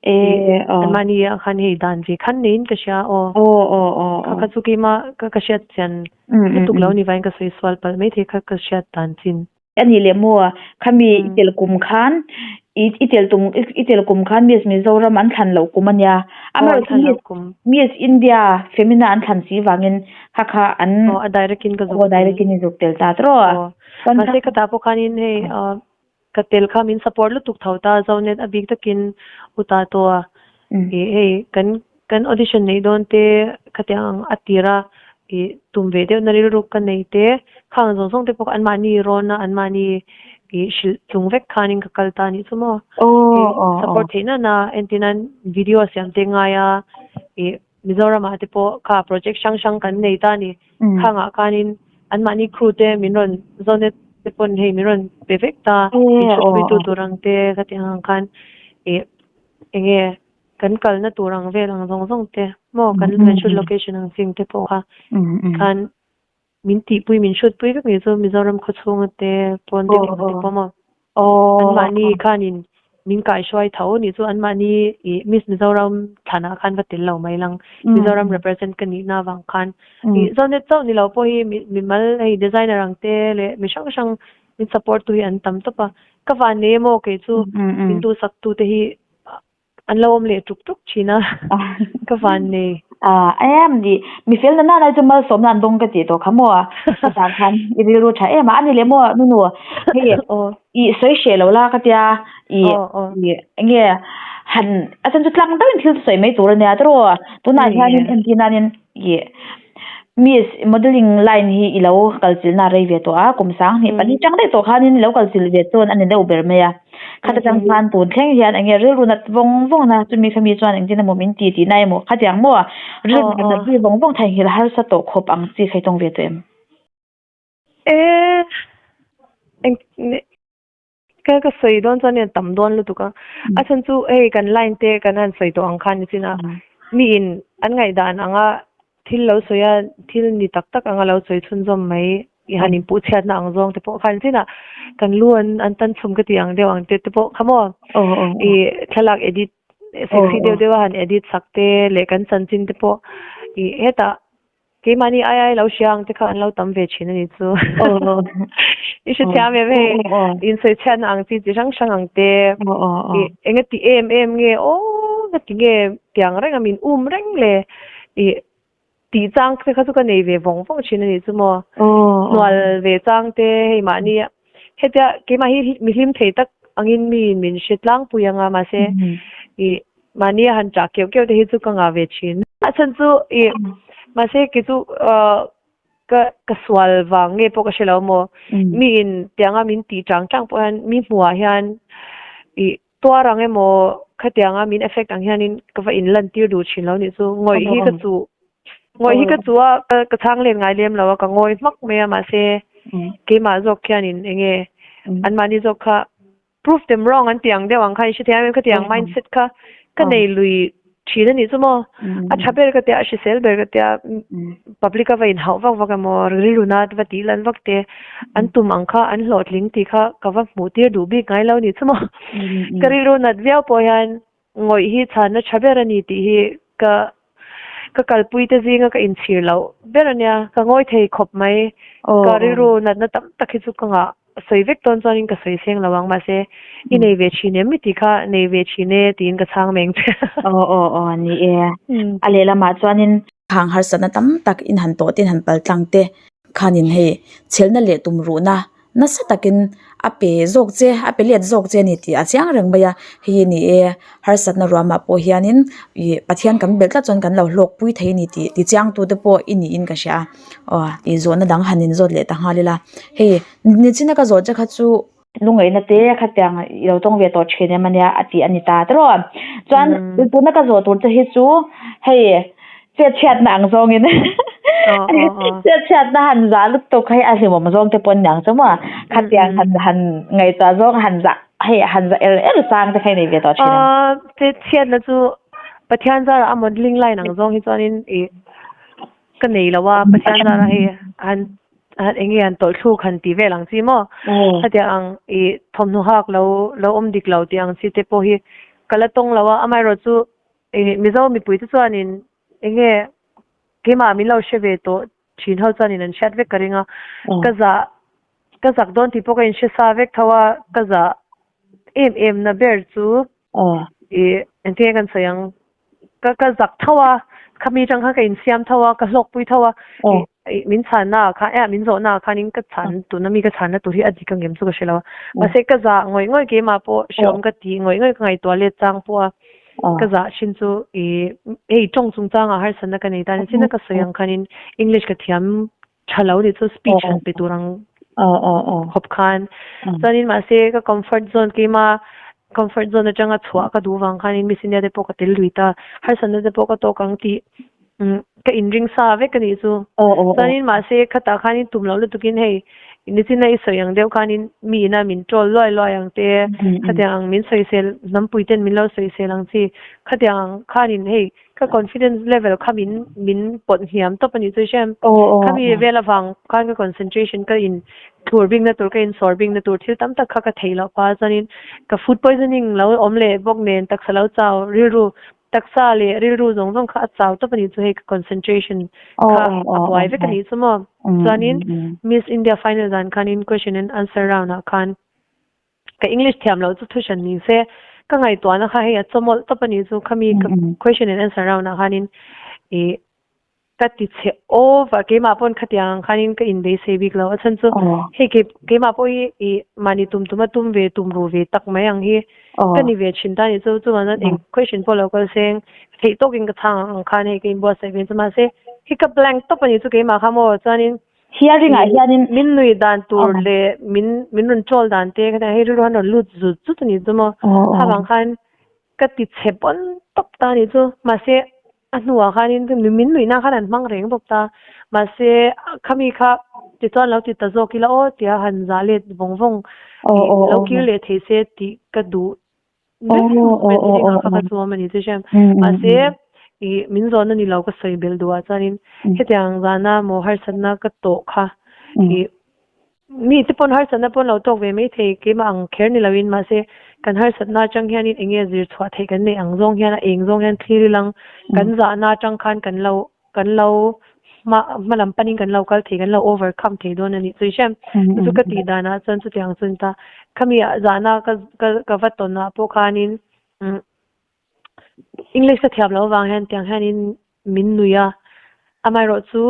Anmahni ah khan hei dan ve khan niin ka hria aw. Kha kha chu keimah ka ka hriat chian lutuk lo ni vangin ka sawi sual palh maithei kha ka hriat dan chin. A nih leh maw khami i tel kum khan i tel tum i tel kum khan Miss Mizoram an thlan loh kum a nia. Amaherawhchu Miss India Femina an thlan si vangin kha kha an Aw a direct in ka zuk tel. Aw direct in i zuk tel ta tawh a. Mahse ka tah pawh khanin hei Ka tel kha min support lutuk tho ta Zonet a bik takin u ta tawh a ih hei kan kan audition neih dawn te khatiang ang a tir a ih tum ve deuh na rilru ka nei te khang zawng zawng te pawh kha anmahni rawn a anmahni ih hrilh chung vek khanin ka kal ta anih chu maw ih support theih nana entirnan video siam te ngai a ih Mizoram ah te pawh kha project hrang hrang kan nei ta a ni. Khang ah khanin anmahni crew te min rawn Zonet te pawn hei min rawn pe vek ta, min hretpui tu tur ang te ka tih ang khan ih enge kan kalna tur ang vel ang zawng zawng te maw kan kan shoot location ang ching te pawh kha khan Min tihpui, min hrutpui vek ni chu Mizoram khawchhunga te pawn te emaw te pawh maw. Anmahni khanin min kaihruai tho ni chu anmahni ih Miss Mizoram thlanah khan va tel lo mai lang. Mizoram represent ka nihna avang khan ih Zonet chauh ni lo pawh hi mimal hei designer ang te leh mi hrang hrang min support tu hi an tam tawp a. Ka van nei emaw kei chu min duhsak tu te hi An lo awm leh tuk tuk thin a, ka van nei. Ah, em ni, mi fel na nana chu malsawmna an dawng ka tih tawh kha maw? Ka tan khan i rilru tha em a, ani leh maw nunu, hei i sawi hreh lo la ka tia, i enge han a chan chu tlang deuhin thil sawi mai tur a nia tiraw, tunah hianin entir nanin i Miss modelling line hi i lo kal chilhna a rei ve tawh a, kum sanghnih pahnih tang daih tawh khanin i lo kal chilh ve chuan a ni deuh ber mai a. Khata tang khan tun thleng hian eng nge rilru nat vawng vawng na chumi khami chuan engtin emaw min ti tihna emaw khatiang maw rilru nat nat zui vawng vawng theihnghilh harsa tawh khawp ang chi kha i tawng ve tawh em? E eng ka ka sawi dawn chuan in tam dawn lutuk a, a chhan chu hei kan line te kan han sawi tawh ang khan nichin a mi in an ngaihdan anga Thil lo sawi a, thil ni tak tak anga lo sawi chhunzawm mai i han inpuh chhiatna ang zawng te pawh khan chinah kan lu an an tan chhum ka tih ang deuh ang te te pawh kha maw i thlalak edit sexy deuh deuh a han edit sak te leh kan chanchin te pawh i hetah keimahni ai ai lo hria ang te kha an lo tam ve thin a ni chu i hrethiam em hei insawi chhiatna ang chi chi hrang hrang ang te i enga ti em em nge aw nga ti nge tiang reng a min um reng le Ih, tih chang te kha chu ka nei ve vawng vawng thin a nih chu maw. Hnual ve chang te hei mahni hetia keimah hi mi hlim thei tak angin mi min hre tlangpui anga mahse ih mahni a han ṭah keuh keuh te hi chu ka ngah ve thin. A chhan chu ih mahse kei chu ah. Ka ka sual vang nge pawh ka hre lo maw? Mi in tianga min tih chang chang pawh hian mi hmuhah hian ih tuar ang emaw khatianga min affect ang hianin ka va in lan tir duh thin lo nih chu. Ngawih hi ka chuh ngawih hi ka chuh a ka ka chhang let ngai lem lo a ka ngawi hmak mai a mahse keimah zawk khianin eng nge anmahni zawk kha Prove them wrong an tih ang deuh ang kha in hre thei a, em khatiang mindset kha ka nei lui thin a nih chu maw? A tha ber ka tia, a hrisel ber ka tia, public a va inhauh vak vak emaw, rilru na va tih lan vak te an tum ang kha an hlawhtling tih kha ka va hmuh tir duh bik ngai lo a nih chu maw? Ka rilru nat viau pawh hian ngawih hi chhanna tha ber a ni tih hi ka ka kalpui te zinga ka inchhir loh ber a nia, ka ngawi thei khawp mai. Ka rilru natna tam tak hi chu ka ngah sawi vek dawn chuanin ka sawi seng lo ang mahse i nei ve thin em i tih kha nei ve thin e tiin ka chhang meng che. Aw aw aw ni e, a lehlamah chuanin khang harsatna tam tak in han tawh te in han pal tlang te khanin hei chhelna leh tumruhna nasa takin a pe zawk che a pe let zawk che a ni tih a chiang reng mai a hei hi ni e harsatna ruamah pawh hianin ih Pathian kan belh tlat chuan kan lo hlawk pui thei a ni tih ti chiang tu te pawh i niin ka hria a aw tih zawhna dang han in zawt leh ta nghal ila hei nichina ka zawh che kha chu lungaihna te khatiang i lo tawng ve tawh thin em ania a tih a ni ta tiraw chuan tuna ka zawh tur che hi chu hei chet chhiatna ang zawngin chet chhiatna han zah lutuk hei a hlimawm zawng te pawh aniang chu maw khatiang han han ngaihtuah zawng han zah hei han zah er er chang te kha i nei ve tawh thin em? Chet chhiatna chu Pathian zarah a modelling line ang zawng hi chuanin ih ka nei lo a Pathian zarah hei han han eng nge han tawlh thluk han tih vel ang chi maw khatiang ang ih thawmhnaw hak lo lo awm dik lo tih ang chi te pawh hi ka la tawng lo a amaherawh chu Eng Mizo mipui te chuanin eng nge keimah min lo hre ve tawh thin ho chuanin an hriat vek ka ring a, ka zah ka zak dawn tih pawh ka inhre sa vek tho a, ka zah em em na ber chu ih engtin nge kan sawi ang ka ka zak tho a, khami atang khan ka insiam tho a, ka hlawkpui tho a, ih Ih min chhanna ah khan eh min zawhna ah khanin ka chhan tuna mi ka chhanna tur hi a dik ang em chu ka hre lo a. Mahse ka zah ngawih ngawih keimah pawh hreawm ka ti ngawih ngawih ka ngaihtuah let chang pawh a ka zah thin chu ih hei tawng chungchangah harsatna ka nei ta ni chin a ka sawi ang khanin English ka thiam tha lo nih chu speech han pe tur ang khawp khan chuanin mahse ka comfort zone keimah comfort zone atanga chhuah ka duh vang khanin Miss India te pawh ka tel lui ta harsatna te pawh ka tawk ang tih ka inring sa vek a nih chu. Chuanin mahse khatah khanin tum loh lutukin hei nichina i sawi ang deuh khanin mi ina min troll luai luai ang te, khatiang ang min sawisel hnampui ten min lo sawisel ang chi, khatiang ang khanin hei ka confidence level kha min min pawt hniam tawp a nih chu hriam. Khami vel avang khan ka concentration ka in thlur bikna tur ka insawr bikna tur thil tam tak kha ka theih loh phah a chuanin ka food poisoning lo awm leh bawk nen taksa lo chau rilru Taksa leh rilru zawng zawng kha a chau tawp a nih chu hei ka concentration kha a buai vek a nih chu maw. Chuanin Miss India final dan khanin question and answer round ah khan ka English thiam loh chu thuhran ni se ka ngaihtuahna kha hei a chawmawlh tawp a nih chu khami ka question and answer round ah khanin ih Ka ti che over, keimah pawn khatiang ang khanin ka inbeisei bik lo. A chhan chu hei kei keimah pawh hi ih mahni tum tuma tum ve tum ru ve tak mai ang hi ka ni ve thin ta a nih chu. Chuvang chuan eng question pawh lo kal seng theih tawkin ka chhang ang khan hei ka inbuatsaih ve chu. Mahse hei ka blank tawp a nih chu keimah kha maw chuanin Hearing ah hianin min nui dan tur leh min min rawn troll dan te khatiang hei rilru han rawn lut zut zut a nih chu maw. Khavang khan ka ti chhe pawn tawp ta a nih chu. Mahse A hnuah khanin min nuihna khan an hmang reng bawk ta. Mahse, khami kha tichuan lo ti ta zawk ila aw tia han zah let vawng vawng lo kir leh thei se tih ka duh ber moment zingah kha ka chuam a ni chu hriam. Mahse, ih min zawhna ni lo ka sawi belh duhah chuanin hetiang zana maw harsatna ka tawh kha ih Mi te pawn harsatna pawn lo tawk ve mai thei, keimah ang kher ni loin, mahse kan harsatna atang hianin eng nge zir chhuah theih kan neih ang zawng hian a eng zawng hian thlir ilang kan zahna atang khan kan lo kan lo hma hma lam panin kan lo kal thei kan lo overcome thei dawn a nih chu i hriam. Chu chu ka tih danah chuan chutiang chu a ni ta. Khami ah zahna ka ka ka va tawn ah pawh khanin umm English ka thiam loh avang hian tiang hianin min nui a, amaherawh chu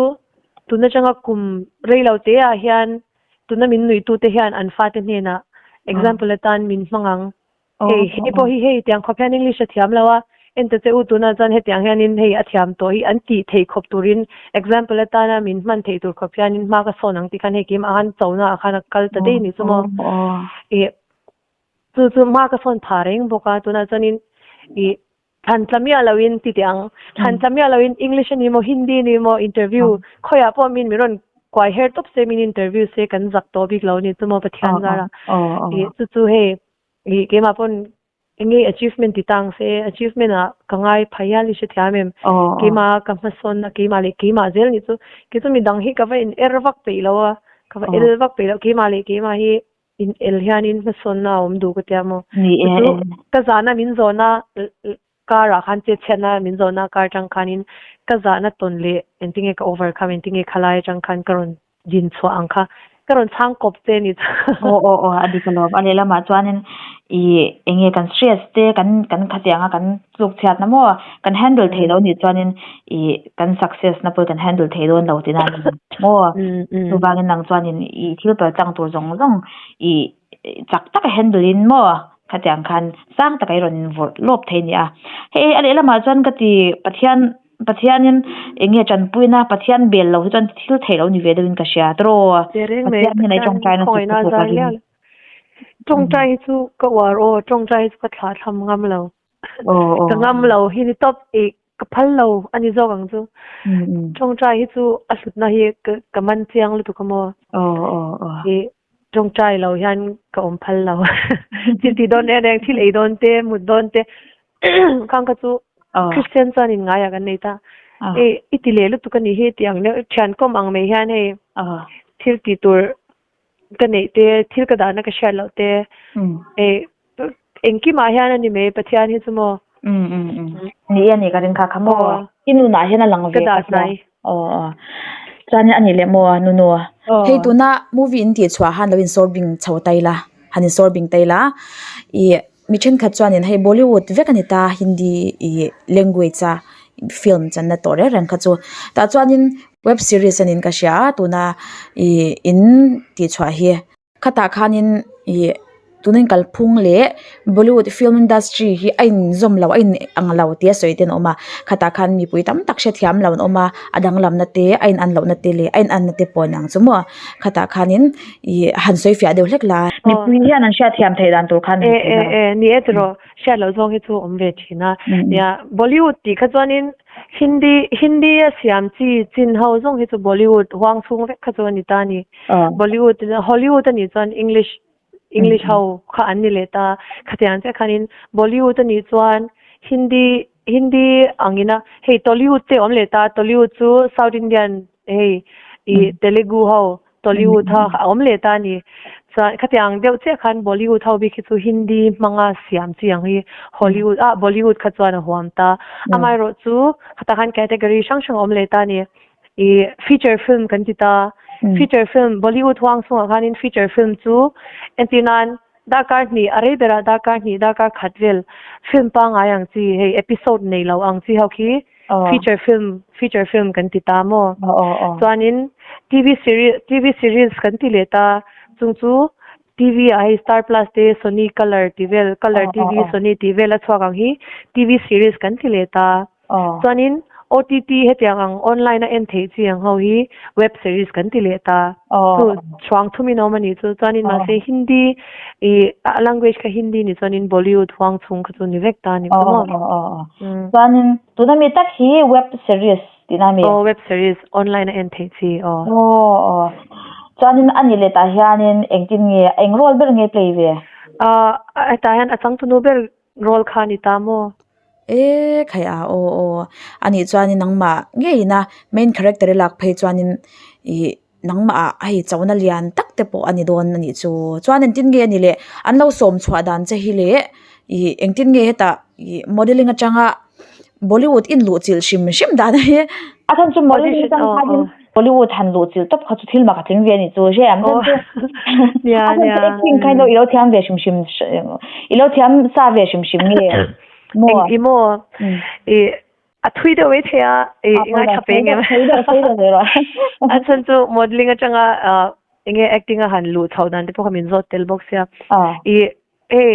tun atanga kum rei lo te ah hian tuna min nui tute hian an fate hnenah example atan min hmang ang, hei hei pawh hi hei tiang khawp hian English a thiam lo a, En ta che u tunah chuan hetiang hianin hei a thiam tawh hi an tih theih khawp turin example atana min hman theih tur khawp hianin hma ka sawn ang tih khan hei keimah khan chona ah khan a kal ta daih a ni chu maw. Ih chu chu hma ka sawn phah reng bawk a tunah chuanin ih thlan tla miah loin ti teh ang thlan tla miah loin English a ni maw Hindi a ni maw interview khawiah pawh min min rawn kuai her tawp se min interview se kan zak tawh bik lo a ni chu maw Pathian zara ih chu chu hei ih keimah pawn Enge achievement ti tang se, achievement ah ka ngai phai hial i hrethiam em? Keimah ka hmasawn a, keimah leh keimah zel nih chu. Kei chu midang hi ka va in er vak peih lo a, ka va el vak peih lo. Keimah leh keimah hi in el hianin hmasawnna a awm duh ka tia maw? Chu chu ka zahna min zawhna karah khan chetchhiatna min zawhna kar atang khanin ka zahna tawn leh engtinge ka overcome, engtinge khalai atang khan ka rawn din chhuah ang kha ka rawn chhang kawp che ni chu. Aw aw aw a dik alawm a lehlamah chuanin ih eng nge kan stress te kan kan khatianga kan tluk chhiatna maw kan handle thei lo nih chuanin ih kan success na pawh kan handle thei dawn lo tihna a ni maw chuvangin nang chuanin ih thil kal tlang tur zawng zawng ih chak taka handle in maw khatiang khan sang taka i rawn vawrh lawp thei a ni a hei a lehlamah chuan ka ti Pathian. Pathianin eng nge tanpuina Pathian bel lo hi chuan thil theih lo ni ve deuhin ka hria tiraw? Tehreng mai, Pathian hian a Pathian tawngtai nasa khawngaihna ka zar ring. lial. Tawngtai hi chu ka uar aw, tawngtai hi chu ka thlah thlam ngam lo. Aw aw. Ka ngam lo hi ni tawp i ka phal lo a ni zawk ang chu. Mm mm. Tawngtai hi chu a hlutna hi ka ka man chiang lutuk a maw. Aw aw aw. I tawngtai lo hian ka awm phal lo. Thil tih dawn reng reng, thil ei dawn te, mut dawn te Khang kha chu Christian chuan in ngaiah kan nei ta. Hei i ti leh lutuk a nih hi tih ang deuh thian kawm ang mai hian hei thil tih tur ka neih te thil ka dahna ka hriat loh te hei engkimah hian a ni mai Pathian hi chu maw. Ni a ni ka ring kha kha maw i nunah hian a lang ve ka dah hnai. Aw aw chuan a nih leh maw nunu. Hei tuna movie in tih chhuah han lo insawr bing chho ta ila han insawr bing ta ila ih Mi thenkhat chuanin hei Bollywood vek a ni ta Hindi ih language a film channa tawh reng reng kha chu tah chuanin web series a niin ka hria a tuna ih in tih chhuah hi khatah khanin ih tuna in kalphung leh Bollywood film industry hi a inzawm lo a in ang lo tia sawi te an awm a khatah khan mipui tam tak hrethiam lo an awm a a danglamna te a in an lohna te leh a in anna te pawh a ni ang chu maw khatah khanin ih han sawi fiah deuh hlek la. Mipui hian an hriat thiam theih dan tur khan E e e ni e tiraw hriat loh zawng hi chu awm ve thin a nia Bollywood tih kha chuanin Hindi Hindi a siam chi chin ho zawng hi chu Bollywood huang chhung vek kha chu a ni ta a ni Bollywood Hollywood a nih chuan English English ho kha an ni leh ta khatiang chiah khanin Bollywood a nih chuan Hindi Hindi angin a hei Tollywood te awm leh ta Tollywood chu South Indian hei ih Telugu ho Tollywood kha a awm leh ta a ni. Chuan khatiang deuh chiah khan Bollywood ho bik hi chu Hindi hmanga siam chi ang hi Hollywood ah Bollywood kha chuan a huam ta. Amaherawh chu khatah khan category hrang hrang a awm leh ta a ni. Ih feature film kan ti ta. Feature film Bollywood huang chhungah khanin feature film chu entir nan darkar hnih a rei berah darkar hnih darkar khat vel film pangngai ang chi hei episode nei lo ang chi ho khi feature film feature film kan ti ta maw chuanin TV series TV series kan ti leh ta chung chu TV ah hei star plus te sony colour tih vel colour TV sony tih vel a chhuak ang hi TV series kan ti leh ta chuanin OTT hetiang ang online a en theih chi ang ho hi web series kan ti leh ta chu chhuang thumin a awm a nih chu chuanin mahse Hindi ih a language kha Hindi ni chuanin Bollywood huang chhung kha chu ni vek ta a ni chu maw. Chuanin tuna mi tak hi web series tihna a mi? Aw web series online a en theih chi aw. Aw aw chuanin a ni leh tah hianin engtin nge eng role ber nge play ve? Ah hetah hian a changtunu ber role kha a ni ta maw? E khai a aw aw anih chuanin nangmah ngeiin a main character i lak phei chuanin ih nangmah ah hei chona lian tak te pawh a ni dawn a nih chu chuan engtin nge a ni le an lo sawm chhuah dan che hi leh ih engtin nge hetah ih modelling atanga Bollywood in luh chilh hrim hrim dan hi a chhan chu modelling atang khanin Bollywood han luh chilh tawp kha chu thil mak a tling ve a nih chu hre ang chhan chu a chhan chu acting kha i lo thiam ve hrim hrim i lo thiam sa ve hrim hrim nge maw eng i maw i a thui deuh mai thei a i ngaithla pe ngem a chhan chu modelling atanga enge acting a han luh chhoh dan te pawh kha min zawt tel bawk sia i hei.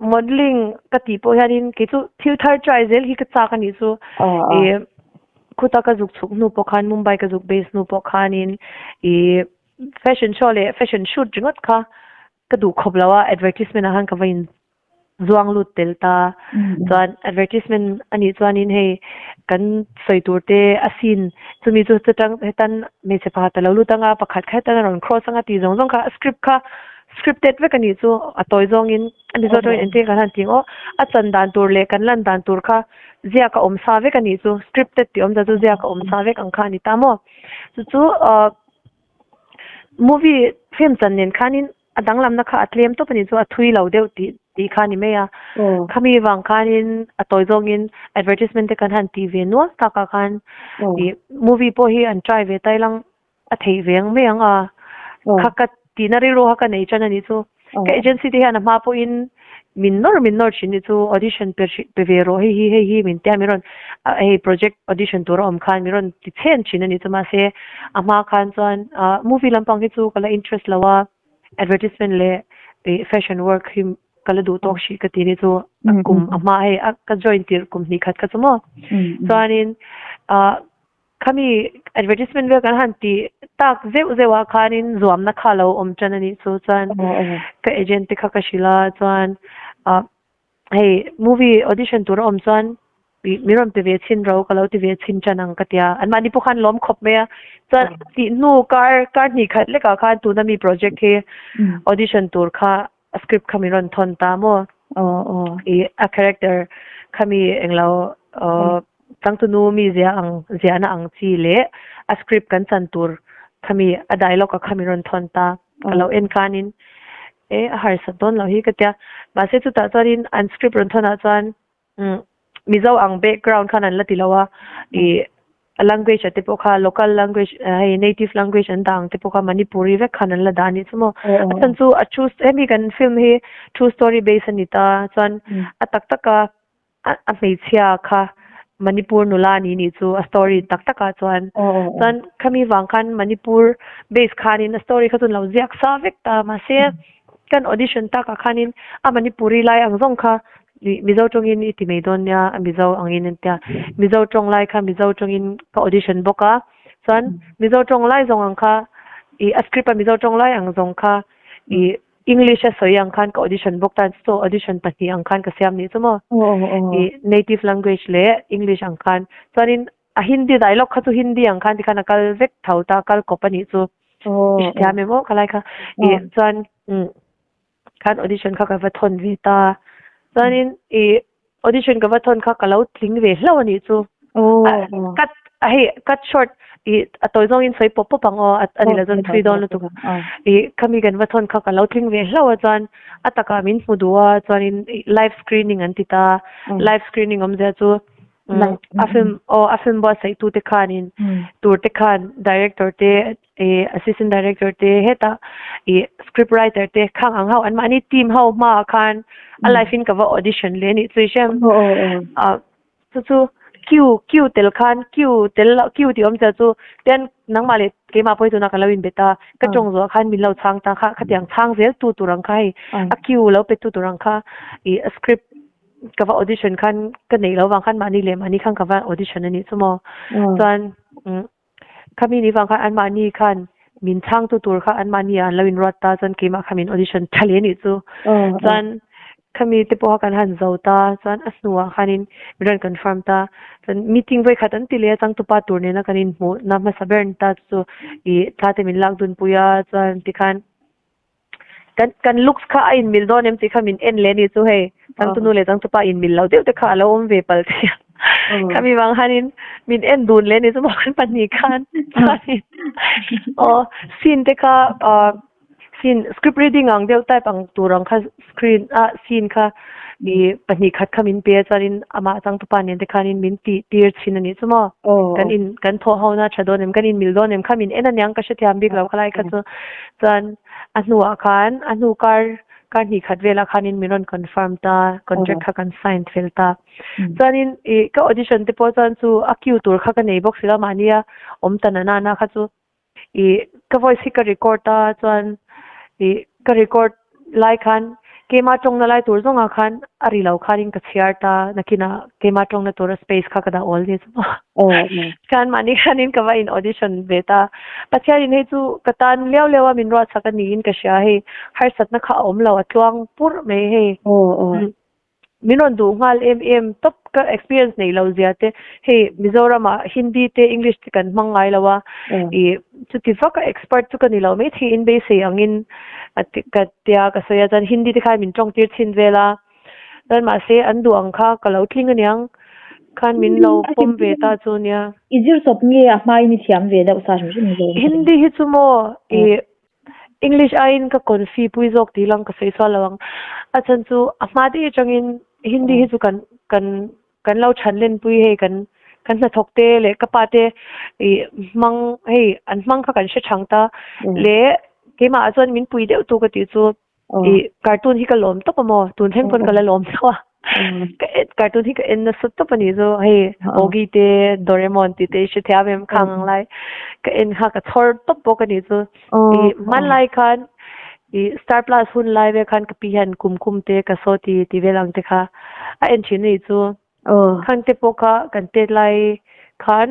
Modelling ka tih pawh hianin kei chu thil thar try zel hi ka chak a nih chu. Ih khuta ka zuk chhuk hnu pawh khan Mumbai ka zuk base hnu pawh khanin ih fashion show leh fashion shoot ringawt kha ka duh khawp lo a, advertisement ah khan ka va in zuang lut tel ta. Chuan advertisement a nih chuanin hei kan sawi tur te a scene chumi chu chutang hetan hmeichhe pakhat a lo lut anga pakhat kha hetan a rawn cross anga tih zawng zawng kha a script kha scripted vek a nih chu a tawi zawngin a ni zawk atangin engtin kan han tih ang aw a chan dan tur leh kan lan dan tur kha ziak a awm sa vek a nih chu scripted tih awm dan chu ziak a awm sa vek ang kha a ni ta maw chu chu ah movie film chan nen khanin a danglamna kha a tlem tawp a nih chu a thui lo deuh tih tih kha a ni mai a khami vang khanin a tawi zawngin advertisement te kan han tih ve nual takah khan ih movie pawh hi an try ve ta ilang a theih ve ang mai ang a, kha ka tihna rilru kha ka nei tan a nih chu. Ka agency te hian a hma pawhin min nawr min nawr thin nih chu audition pe hrih pe ve rawh hei hi hei hi min tia min rawn hei project audition tur a awm khan min rawn ti chhen thin a nih chu mahse a hma khan chuan movie lampang hi chu ka la interest lo a advertisement leh ih fashion work hi ka la duh tawk hrih ka ti nih chu a kum a hma hei a ka join tirh kum hnih khat kha chu maw chuanin ah. Khami advertisement vel kan han tih tak zeuh zeuh ah khanin zuamna kha lo awm tan a nih chu chuan ka agent te kha ka hrilh a chuan ah hei movie audition tur a awm chuan ih min rawn pe ve chhin ro ka lo ti ve chhin tan ang ka tia anmahni pawh khan lawm khawp mai a chuan tih hnu kar kar hnih khat lekah khan tuna mi project hi audition tur kha a script kha min rawn thawn ta maw? I a character kha mi englo changtunu mi zia ang ziahna ang chi leh a script kan chan tur kha mi a dialogue a kha min rawn thawn ta. Ka lo en khanin e a harsat dawn loh hi ka tia. Mahse chutah chuanin an script rawn thawnah chuan Mizo ang background khan an la ti lo a, ih a language ah te pawh kha local language hei native language an dah ang te pawh kha Manipuri vek khan an la dah a nih chu maw. A chhan chu a true hemi kan film hi true story base a ni ta chuan a tak tak a a hmeichhia kha Manipur nula a ni nih chu a story tak tak ah chuan chuan khami vang khan Manipur base khanin a story kha chu an lo ziak sa vek ta mahse kan audition takah khanin a Manipuri lai ang zawng kha ih Mizo tawngin i ti mai dawn nia a Mizo angin an tia Mizo tawng lai kha Mizo tawngin ka audition bawk a chuan Mizo tawng lai zawng ang kha ih a script a Mizo tawng lai ang zawng kha ih English a sawi ang khan ka audition bawk ta so audition pahnih ang khan ka siam nih chu maw ih native language leh English ang khan chuanin a Hindi dialogue kha chu Hindi ang khan tikhan a kal vek tho ta kal kawp a nih chu i hrethiam em aw khalai kha ih chuan umm khan audition kha ka va thawn ve ta chuanin ih audition ka va thawn kha ka lo tling ve hlauh a nih chu cut hei cut short ih a tawi zawngin sawi pawp pawp ang aw a ni lo chuan thui dawn lutuk ih khami kan va thawn kha ka lo tling ve hlauh a chuan a takah min hmu duh a chuanin live screening an ti ta live screening awmzia chu a film aw a film buatsaih tu te khanin tur te khan director te ih assistant director te hetah ih script writer te khang ang ho an mahni team ho hmaah khan a live in ka va audition leh a nih chu i hriat ah chu chu queue queue tel khan queue tel loh queue tih awmzia chu tian nangmah leh keimah pawh hi tunah ka lo inbet a ka tawng zawh khan min lo chhang ta kha khatiang chhang zel tu tur ang kha hei a queue lo pe tu tur ang kha ih a script ka va audition khan ka neih loh vang khan mahni leh mahni khan ka va audition a nih chu maw chuan khami ni vang khan anmahni khan min chhang tu tur kha anmahni ah an lo inruat ta chuan keimah kha min audition tha hle a nih chu chuan khami te pawh kha kan han zo ta chuan a hnuah khanin min rawn confirm ta chuan meeting vawikhat an ti leh a changtupa tur nena kan inhmuh na hmasa ber ni ta chu ih thla te min lak dun pui a chuan tikhan Kan kan looks kha a inmil dawn em tih kha min en leh a ni chu hei changtunu leh changtupa inmil lo deuh te kha a lo awm ve pal thei a. Khami vang khanin min en dun leh a ni chu maw kan pahnih khan chuanin aw scene te kha ah scene script reading ang deuh type ang tur ang kha screen a scene kha ih pahnih khat kha min pe a chuanin amah changtupa nen te khanin min tih tir chhin a nih chu maw kan in kan thawh ho na tha dawn em kan inmil dawn em kha min en aniang ka hrethiam bik lo khalai kha chu chuan a hnuah khan a hnu kar kar hnih khat velah khanin min rawn confirm ta contract kha kan sign fel ta chuanin ih ka audition te pawh chuan chu a queue tur kha ka nei bawk si lo mahnia awm ta na nana kha chu ih ka voice hi ka record a chuan ih ka record lai khan. Keimah tawngna lai tur zawngah khan a ri lo khanin ka chhiar ta, nakinah keimah tawngna tura space kha ka dah awl ni chu maw. Khan mahni khanin ka va in audition ve ta. Pathianin hei chu ka tan liau liau a min ruahchak a niin ka hria hei, harsatna kha a awm lo a tluang purh mai hei. Min rawn duh nghal em em tawp ka experience neih loh zia te hei Mizoram ah Hindi te English te kan hmang ngai lo a ih chuti vak a expert chu ka ni lo maithei in beisei ang in a ti ka tia ka sawi a chuan Hindi te khan min tawng tir chhin vel a chuan mahse an duh ang kha ka lo tling aniang khan min lo pawm ve ta chu nia. I zir chawp nge a hmain i thiam ve deuh sa hrim hrim Mizoram kha. Hindi hi chu maw ih English aiin ka confi pui zawk tih lang ka sawi sual lo ang. A chhan chu a hma daih atangin Hindi hi chu kan kan kan lo chhan len pui hei kan kan hnathawk te leh ka pa te ih hmang hei an hmang kha kan hre thang ta leh keimah ah chuan min pui deuh tu ka tih chu ih cartoon hi ka lawm tawp a maw tun thleng pawn ka la lawm tho a. Ka en cartoon hi ka en nasa tawp a nih chu hei Oggy te Doraemon tih te i hre thiam em khang ang lai ka en kha ka chhawr tawp bawk a nih chu ih hmanlai khan ih Star Plus hun lai vel khan ka pi hian kum kum te ka saw ti tih vel ang te kha a en thin a nih chu khang te pawh kha kan tet lai khan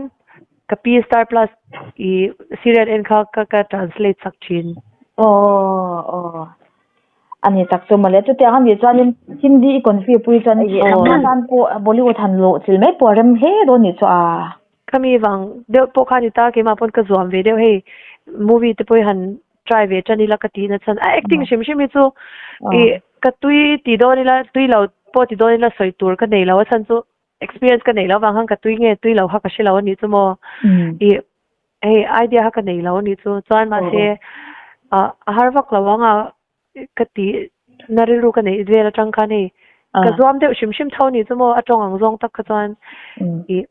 ka pi Star Plus ih serial en kha ka ka translate sak thin. A ni tak chu mawle. Chutiang a nih chuanin Hindi i confi pui chuan hnam tan pawh Bollywood han luh chil mai pawh a rem hle dawn nih chu a. Khami vang deuh pawh kha a ni ta, keimah pawn ka zuam ve deuh hei movie te pawh hi han try ve tan ila ka tih na chhan. A acting hrim hrim hi chu ih ka tui ti dawn ila tui lo pawh ti dawn ila sawi tur ka nei lo a chhan chu experience ka nei lo avang khan ka tui nge tui lo kha ka hre lo a nih chu maw. Ih Hei idea kha ka nei lo a nih chu. Chuan mahse ah a har vak lo ang a ka tih na rilru ka neih vel atang khan hei ka zuam deuh hrim hrim tho a nih chu maw a tawng ang zawng tak kha chuan ih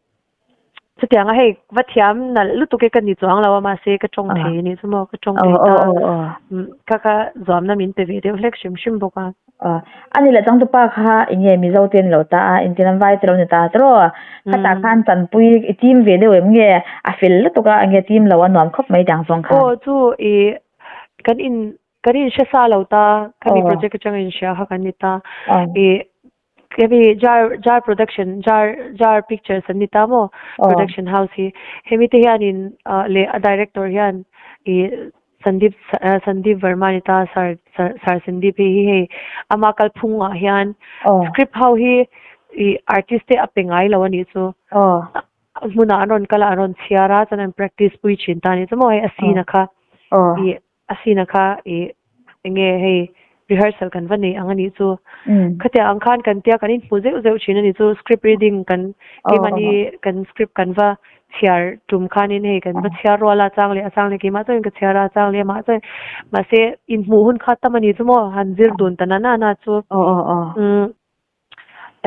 chutiang a hei va thiam nalh lutuk e ka ni chuang lo a mahse ka tawng thei a nih chu maw ka tawng thei ta kha kha zuamna min pe ve deuh hlek hrim hrim bawk a. A ni leh changtupa kha eng nge Mizo te an lo ta a, engtin an vai te lo ni ta tiraw? Khatah khan chanpui i team ve deuh em nge a fel lutuk a, eng nge team lo a nuam khawp mai tiang zawng khan. Aw chu i kan in kan in hre sa lo ta, khami project atanga in hria kha kan ni ta. I khami jar jar production jar jar pictures an ni ta maw production house hi. Hemi te hianin leh a director hian i Sandeep Sandeep Verma ni ta Sir Sir Sandeep hei hi hei ama kalphung ah hian script ho hi ih artist te a pe ngai lo a nih chu a hmunah an rawn kal a an rawn chhiar a chuan an practice pui thin ta a nih chu maw hei a scene a kha ih a scene a kha ih eng nge hei rehearsal kan va nei ang a nih chu khatiang ang khan kan tia kan inhmu zeuh zeuh thin a nih chu script reading kan keimahni kan script kan va chhiar tum khanin hei kan va chhiar rual a chang leh a chang leh keimah chuan ka chhiar a a chang leh amah chuan mahse inhmuh hun kha tam a nih chu maw han zir dun ta na na chu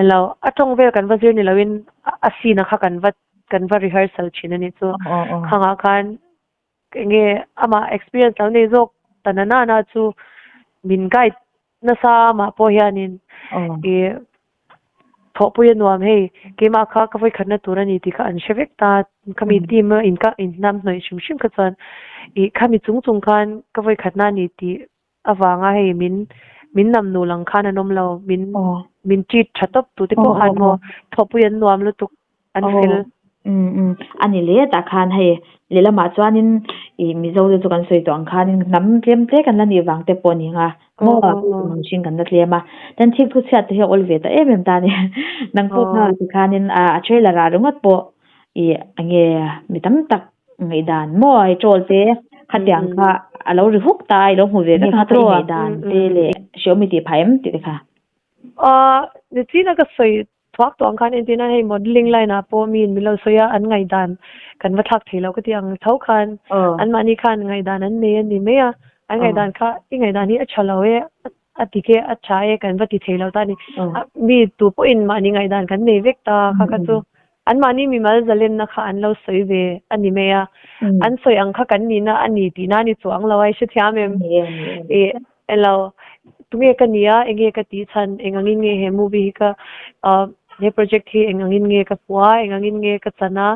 elo a tawng vel kan va zir ni loin a scene a kha kan va kan va rehearsal thin a nih chu khangah khan Enge amah experience lo nei zawk ta na na na chu min guide nasa amah pawh hianin ih thawhpui a nuam hei keimah kha ka vawikhatna tur a ni tih kha an hre vek ta khami team a in ka inhnam hnawih hrim hrim kha chuan ih khami chung chung khan ka vawikhatna a ni tih avanga hei min min nam nu lang khan an awm lo min min treat tha tawp tu te pawh khan maw thawhpui an nuam lutuk an fel. Um um a ni le tah khan hei lehlamah chuanin ih Mizo te chu kan sawi tawh ang khanin hnam tlem tle kan la nih vang te pawh a ni ang a maw mihring kan la tlem a tin thik thu chhiat te hi a awl ve ta em em ta a ni nang pawh kha tikhanin a trailer ah ringawt pawh ih enge mi tam tak Ngaihdan maw hei troll te khatiang kha a lo ri huk ta a i lo hmu ve vek a kha ngaihdan te leh hreawm i tih phah em tih te kha. Aaa nichina ka sawi thuak tawh ang khan entirna hei modelling line ah pawh mi in min lo sawi a an ngaihdan kan va thlak thei lo ka tih ang tho khan anmahni khan ngaihdan an nei a ni mai a an ngaihdan kha i ngaihdan hi a tha lo e a ti ke a tha e kan va ti thei lo ta a ni. Mi tu pawhin mahni ngaihdan kan nei vek ta kha kha chu anmahni mimal zalenna kha an lo sawi ve a ni mai a. An sawi ang kha kan nihna a ni tihna a ni chuang lo a, i hrethiam em? Ih elo tunge ka nia enge ka tih chhan eng angin nge he movie hi ka he project hi eng angin nge ka hmu a eng angin nge ka chan a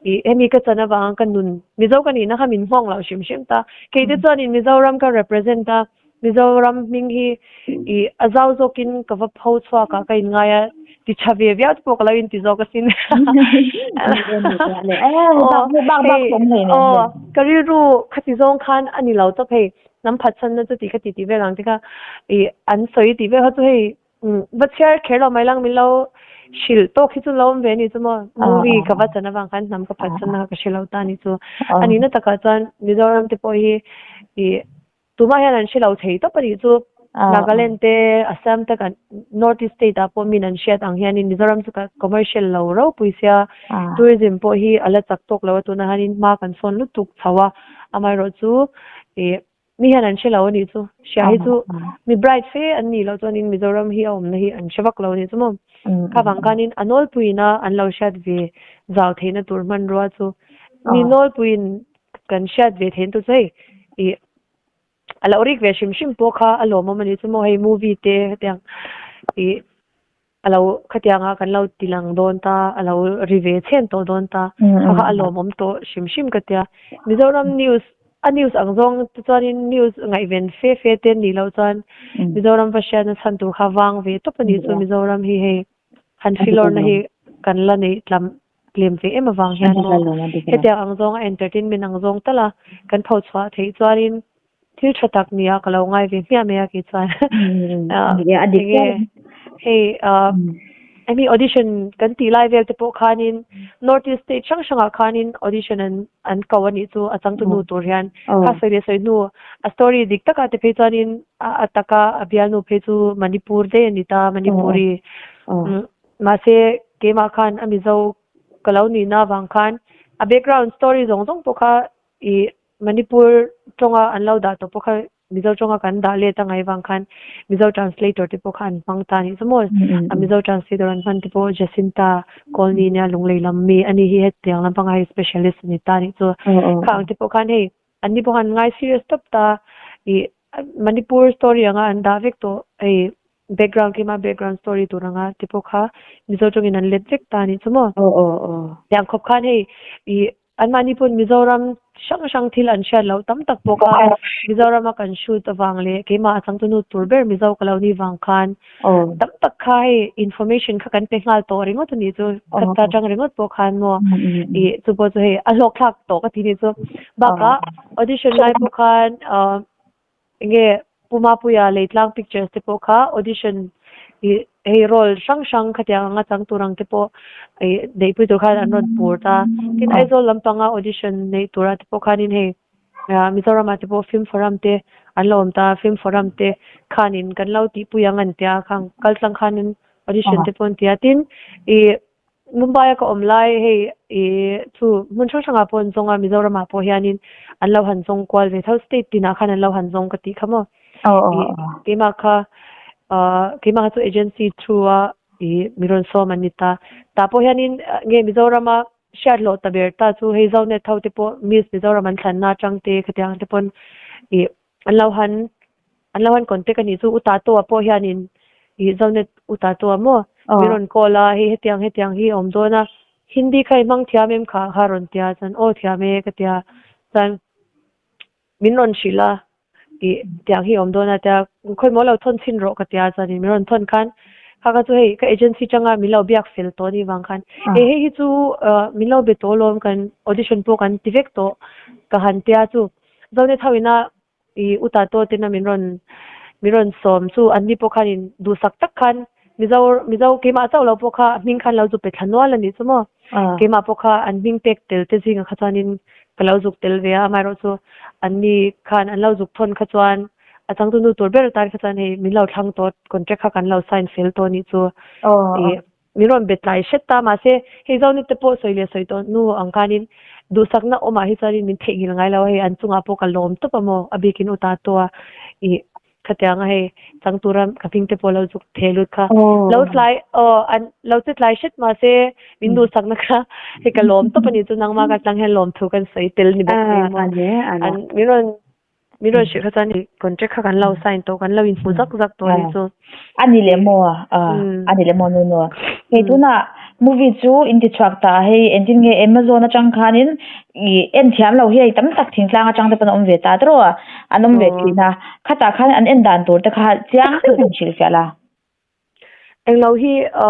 ih hemi ka chan avanga ka nun Mizo ka nihna kha min nghawng loh hrim hrim ta. Keite chuanin Mizoram ka represent a. Mizoram hming hi ih a zau zawkin ka va pho chhuak ah ka in ngai a, ti tha ve viau te pawh ka lo in ti zawk asin. Aw hei aw ka rilru khati zawng khan a ni lo tawp hei, hnam phatsanna chu ti khati tih vel ang te kha ih an sawi tih vel kha chu hei Va chhiar kher lo mai lang min lo hrilh tawk hi chu lo awm ve a ni chu maw. Movie ka va chan avang khan hnam ka phatsan na kha ka hre lo ta a ni chu. A nihna takah chuan Mizoram te pawh hi ih tumah hian an hre lo thei tawp a nih chu. Nagaland te Assam te kan North East state ah pawh min an hriat ang hianin Mizoram chu ka commercial lo ropui sia tourism pawh hi a la chak tawk lo a tunah hianin hma kan sawn lutuk chho a amaherawh chu ih Mi hian an hre lo a nih chu. Hria hi chu mi bright fe an nih loh chuanin Mizoram hi a awmna hi an hre vak lo a nih chu maw. Kha vang khanin a nawlpuiin a an lo hriat ve zau theihna tur hmanrua chu mi nawlpuiin kan hriat ve theihna tur chu hei ih a lo rik ve hrim hrim pawh kha a lawmawm a nih chu maw hei movie te hetiang ih A lo khatianga kan lo ti lang dawn ta, a lo ri ve chhen tawh dawn ta, kha kha a lawmawm tawh hrim hrim ka tia. Mizoram news, a news ang zawng te chuanin news ngaihven fe fe te nih loh chuan Mizoram va hriatna chhan tur kha vang ve tawp a nih chu Mizoram hi hei han filawrna hi kan la neih tlam tlem ve em avang hian maw hetiang ang zawnga entertainment ang zawng tala kan phochhuah theih chuanin Thil tha tak nia ka lo ngai ve hmiah mai a kei chuan. Enge hei hemi audition kan tih lai vel te pawh khanin North East state hrang hrangah khanin audition an an ko a nih chu a changtu nu tur hian kha sawi leh sawi hnu a story dik takah te phei chuanin a taka a bialnu phei chu Manipur daih a ni ta Manipuri mahse keimah khan a Mizo ka lo nihna avang khan a background story zawng zawng pawh kha ih Manipur tawnga an lo dah tawh pawh kha Mizo tawnga kan dah let a ngaih vang khan Mizo translator te pawh kha an hmang ta a nih chu maw. A Mizo translator an hman te pawh Jacinta Colney nia Lunglei lam mi a ni hi hetiang lampanga hei specialist a ni ta a nih chu. Kha ang te pawh khan hei an ni pawh khan an ngai serious tawp ta ih Manipur story anga an dah vek tawh hei background keimah background story tur anga te pawh kha Mizo tawngin an let vek ta a nih chu maw. Tiang khawp khan hei ih Anmahni pawn Mizoram hrang hrang thil an hriat loh tam tak pawh kha Mizorama kan shoot avang leh keimah a changtunu tur ber Mizo ka lo nih vang khan tam tak kha hei information kha kan pe nghal tawh ringawt a nih chu khat atang ringawt pawh khan maw ih chu pawh chu hei a hlawk thlak tawh ka ti nih chu bakah audition lai pawh khan ah Enge Pu Mapuia Leitlang Pictures te pawh kha audition ih hei role hrang hrang khatiang anga chang tur ang te pawh ih neihpui tur khan an rawn pur ta. Tin Aizawl lampanga audition neih turah te pawh khanin hei ah Mizoramah te pawh film forum te an lo awm ta, film forum te khanin kan lo tihpui ang an tia khang kaltlang khanin audition te pawh an ti a. Tin ih Mumbai a ka awm lai hei ih chu hmun hrang hrangah pawh an zawng a Mizoramah pawh hianin an lo han zawng kual ve tho state tinah khan an lo han zawng ka tih kha maw ih keimah kha ah keimah kha chu agency through a ih mi rawn sawm an ni ta tah pawh hianin nge Mizorama hriat hlawh ta ber ta chu hei Zonet ho te pawh Miss Mizoram an thlanna atang te khatiang te pawn ih An lo han an lo han contact a nih chu u Tatoa pawh hianin ih Zonet u Tatoa maw min rawn call a hei hetiang hetiang hi a awm dawn a Hindi kha i hmang thiam em kha kha rawn tia chuan aw thiam e ka tia chuan min rawn hrilh a ih tiang hi a awm dawn a tia khawimaw lo thawn chhin rawh ka tia chuanin min rawn thawn khan kha kha chu hei ka agency tanga min lo biak fel tawh a nih vang khan e hei hi chu min lo be tawh alawm kan audition pawh kan ti vek tawh ka han tia chu. Zonet ho ina i u Tato tena min rawn min rawn sawm chu anni pawh khanin duhsak tak khan Mizo Mizo keimah chauh lo pawh kha a hming khan lo zu pe thla nual a nih chu maw. Keimah pawh kha an hming pek tel te zingah kha chuanin ka lo zuk tel ve a, amaherawh chu anni khan an lo zuk thawn kha chuan a changtu nu tur ber atan kha chuan hei min lo thlang tawh contract kha kan lo sign fel tawh a nih chu i Min rawn be tlai hret ta mahse hei Zoni te pawh sawi leh sawi tawh hnu ang khanin duhsakna awmah hi chuanin min theihnghilh ngai lo a hei an chungah pawh ka lawm tawp a maw a bikin u ta tawh a ih khatiang a hei chang tura ka hming te pawh lo zuk theh lut kha lo tlai aw an lo che tlai hret mahse min duhsakna kha hei ka lawm tawp a ni chu nangmah ka tlang hian lawmthu kan sawi tel ni bawk si maw an min rawn Min rawn hrilh kha chuan i contract kha kan lo sign tawh, kan lo inhmu zak zak tawh a nih chu. A ni leh maw? A ni leh maw nu nu. Hei tunah Movie chu in ti chhuak ta a hei engtin nge Amazon atang khanin ih en thiam lo hi hei tam tak thingtlang atang te pawn a awm ve ta tawh a, an awm ve thin a, khatah khan an en dan tur te kha chiang takin an hrilhfiah la. Englo hi a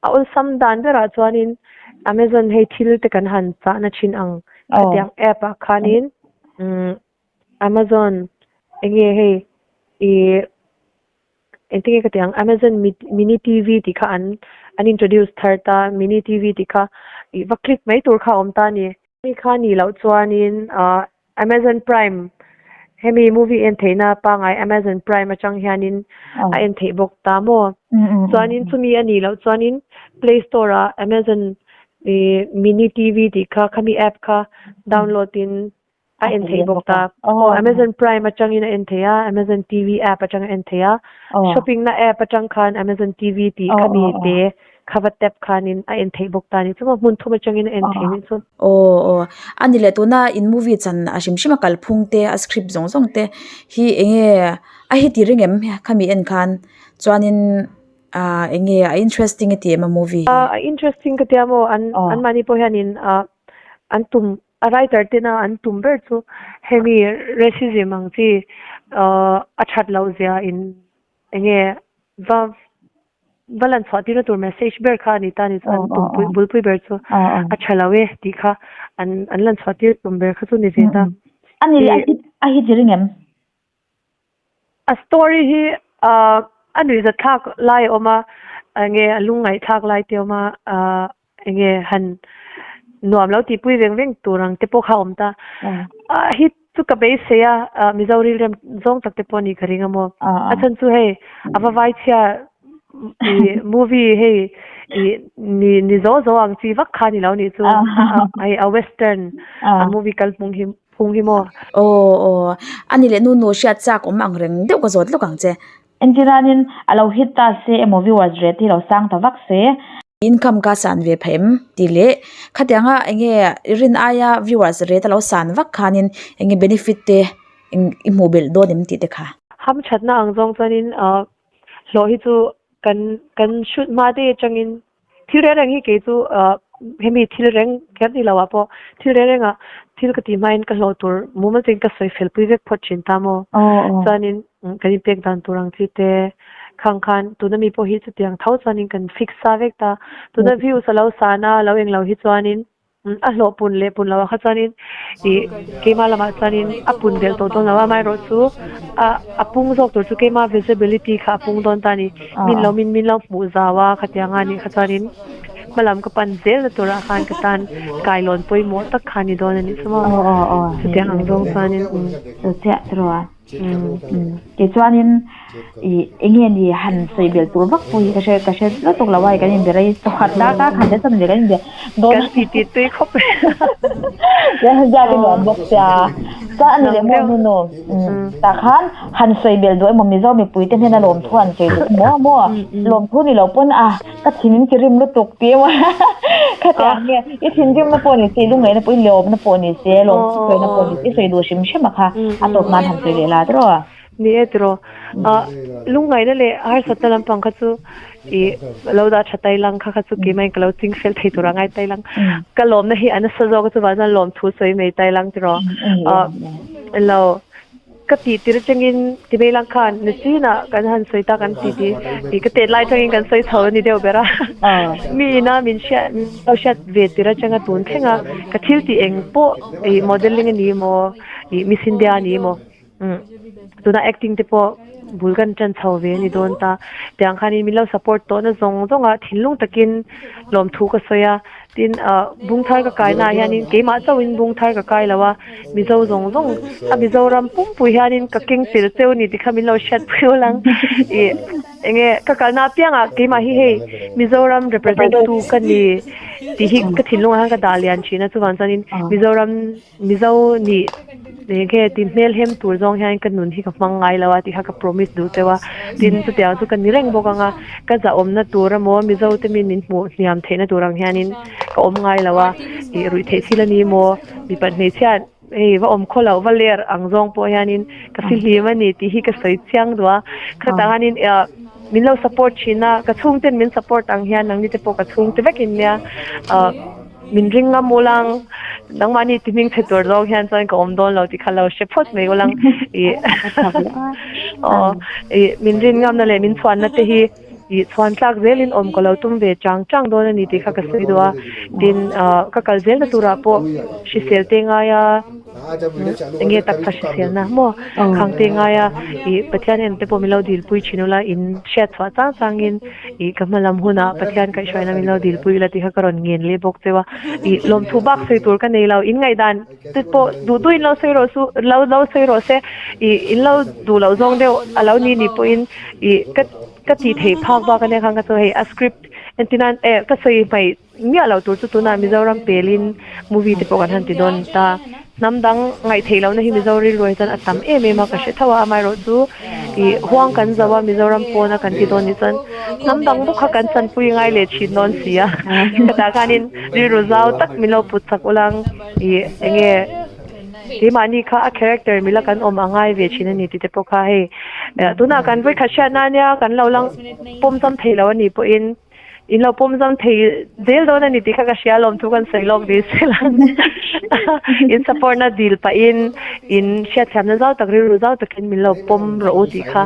awlsam dan berah chuanin Amazon hei thil te kan han chahna thin ang khatiang app ah khanin Amazon enge hei ih engtin nge ka tih ang Amazon mini T_V tih kha an an introduce thar ta mini T_V tih kha ih va click mai tur kha a awm ta a ni. Mi kha nih loh chuanin ah Amazon Prime hemi movie en theihna pangngai Amazon Prime atang hianin a en theih bawk ta maw? Chuanin chumi a nih loh chuanin Play Store ah Amazon ih mini T_V tih kha khami app kha download in a en theih bawk ta. Aw Amazon Prime atangin a en theih a, Amazon TV app atang a en theih a, shopping na app atang khan Amazon TV tih khami te kha va tap khanin a en theih bawk ta a ni. Chuma hmun thum atangin a en theih nih chu. Aw aw a ni leh tuna in movie chan a hrim hrim a kalphung te a script zawng zawng te hi enge a heti ring em khami en khan chuanin ah enge a interesting a ti em a movie hi. A interesting ka tia maw an anmahni pawh hianin ah an tum A writer tena an tum ber chu hemi racism ang chi a that loh zia in enge va va lan chhuah tirna tur message ber kha a ni ta a ni chu an tum pui bulpui ber chu a tha lo e tih kha an an lan chhuah tir tum ber kha chu ni ve ta. A ni a hi ti ring em? A story hi a nuihzat thlak lai a awm a, enge a lungngaih thlak lai te a awm a, enge han nuam lo tihpui veng veng tur ang te pawh kha a awm ta. A hi chu ka beisei a, Mizo rilrem zawng tak te pawh a nih ka ring a maw. A chhan chu hei a va vai chhia ih movie hei ih ni ni zo zo ang chi vak kha a ni lo nih chu hei a western a movie kalhmung hi. Phung hi maw? Aw aw, a ni leh nu nu hriat chak awm ang reng deuh ka zawt lawk ang che. Entiranin a lo hit ta se emaw viewers rate hi lo sang ta vak se. Income ka san ve phah em? Tih leh khatianga enge rin aia viewers rate a lo san vak khanin enge benefit te i hmuh belh dawn em tih te kha. Hamthatna ang zawng chuanin hlawh hi chu kan kan shoot hma te atangin Thil reng reng hi kei chu hemi thil reng kher ni lo ah pawh thil reng reng ah thil ka tih hmain ka hlawh tur mumal takin ka sawi fel pui vek phawt thin ta maw? Chuanin kan inpek dan tur ang chi te khang khan tuna mi pawh hi chutiang tho chuanin kan fix sa vek ta. Tuna views a lo san a lo englo hi chuanin A hlawh pun leh pun loh ah kha chuanin ih keimah lamah chuanin a pun belh tawh dawn lo a, amaherawh chu a a pung zawk tur chu keimah visibility kha a pung dawn ta a ni. Min lo min min lo hmuh zau a khatiang a nih kha chuanin hmalam ka pan zel na turah khan ka tan kailawn pawimawh tak kha a ni dawn a nih chu maw. Chutiang ang zawng chuanin umm. Chiah tiraw a. Tichuanin ih enge ni han sawi belh tur vak pawh hi ka hre ka hre lutuk lo a hei kan inbe rei tawh khat ta khan te chuan kan inbe dawn Kan ti ti tui khawp Ziak i nuam bawk sia chuan ani leh maw nu nu tah khan han sawi belh duh emaw Mizo mipui te hnena lawmthu han sawi duh emaw maw lawmthu ni lo pawn a ka thin in ti rim lutuk tih emaw khatiang nge i thinrim na pawh ni se i lungngaihna pawh i lawmna pawh ni se lawmthu sawina pawh ni se i sawi duh hrim hrim a kha a tawp nan han sawi leh la tiraw. Ni e tiraw ah lungngaihna leh harsatna lampang kha chu ih lo dah tha tai lang kha kha chu keimah in ka lo ching fel thei tur a ngai tai lang ka lawmna hi a nasa zawk a chuvang chuan lawmthu sawi mai tai lang tiraw ah lo. Ka tih tir atangin ti mai lang khan nichinah kan han sawi ta kan ti ti tih ka tet lai atangin kan sawi chho a ni deuh ber a. Mi ina min hriat min lo hriat ve tir atanga tun thleng a ka thil tih eng pawh ih modelling a ni maw ih Miss India a ni maw umm tuna acting te pawh bul kan tan chho ve a ni dawn ta. Tiang khanin min lo support tawhna zawng zawng a thinlung takin lawmthu ka sawi a. Tin, bung thar ka kai naah hianin keimah chauhin bung thar ka kai lo a, Mizo zawng zawng a Mizoram pumpui hianin ka keng tel cheu ni tikha min lo hriat pui ul ang. Ih enge ka kalna apiangah keimah hi hei Mizoram represent tu ka ni tih hi ka thinlungah hian ka dah lian thin a, chuvang chuanin Mizoram Mizo nih enge ti hmel hem tur zawng hian ka nun hi ka hmang ngai lo a tih kha ka promise duh cheu a, tin chutiang chu ka ni reng bawk ang a, ka zahawmna tur emaw Mizo te min min hmuh hniam theihna tur ang hianin ka awm ngai lo a, ih ruih theih thil a ni maw mipa hmeichhia hei va awm khaw loh va ler ang zawng pawh hianin ka fihlim a ni tih hi ka sawi chiang duh a, khatah hianin ah. min lo support thin a, ka chhungten min support ang hian nangni te pawh ka chhungte vekin nia ah min ring ngam ulang nangmahni ti hming chhe tur zawng hian chuan ka awm dawn lo tih kha lo hre phawt mai ulang ih aw ih min rin ngamna leh min chhuanna te hi ih chhuan tlak zelin awm ka lo tum ve chang chang dawn a ni tih kha ka sawi duh a tin ah ka kal zelna turah pawh hrisel te ngaia Enge taksa hriselna maw khang te ngaia ih Pathian en te pawh min lo dilpui thin ula in hriat chhuah chang changin ih ka hma lam hunah Pathian kaihhruaina min lo dilpui ula tih kha ka rawn ngen leh bawk cheu a ih lawmthu bak sawi tur ka nei lo in ngaihdan te pawh duh duhin lo sawi rawh su lo lo sawi rawh se ih in lo duh loh zawng deuh a lo ni ni pawhin ih ka ka tih theih phak bak ania khan ka chu hei a script entirnan eh ka sawi hmaih Miah lo tur chu tunah Mizoram pelin movie te pawh kan han ti dawn ta. Hnam dang ngaih theih lohna hi Mizo rilru hi chuan a tam em em a, ka hre tho a, amaherawh chu ih huang kan zo a Mizoram pawna kan ti dawn nih chuan hnam dang bawk kha kan chanpui ngai leh thin dawn si a. Khatah khanin rilru zau tak min lo put chak ulang ih eng nge keimahni kha a character mila kan awm a ngai ve thin a ni tih te pawh kha hei tunah kan vawikhat hriatna ania kan lo lang pawm cham thei lo a nih pawhin. In lo pawm zam thei zel dawn a ni tih kha ka hria alawm thu kan sawi lawk ni sela. In support na dil pahin in hriatthiamna zau tak rilru zau takin min lo pawm rawh u tih kha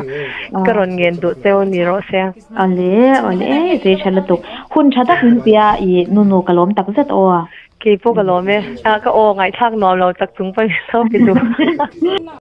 ka rawn ngen duh cheu ni rawh se. Awle awle e zui tha lutuk. Hun tha tak min pia i nunu ka lawm tak zet aw. Keipawh ka lawm e. Ka aw ngaihthlak nuam lo tak chung pawhin min lo pe duh.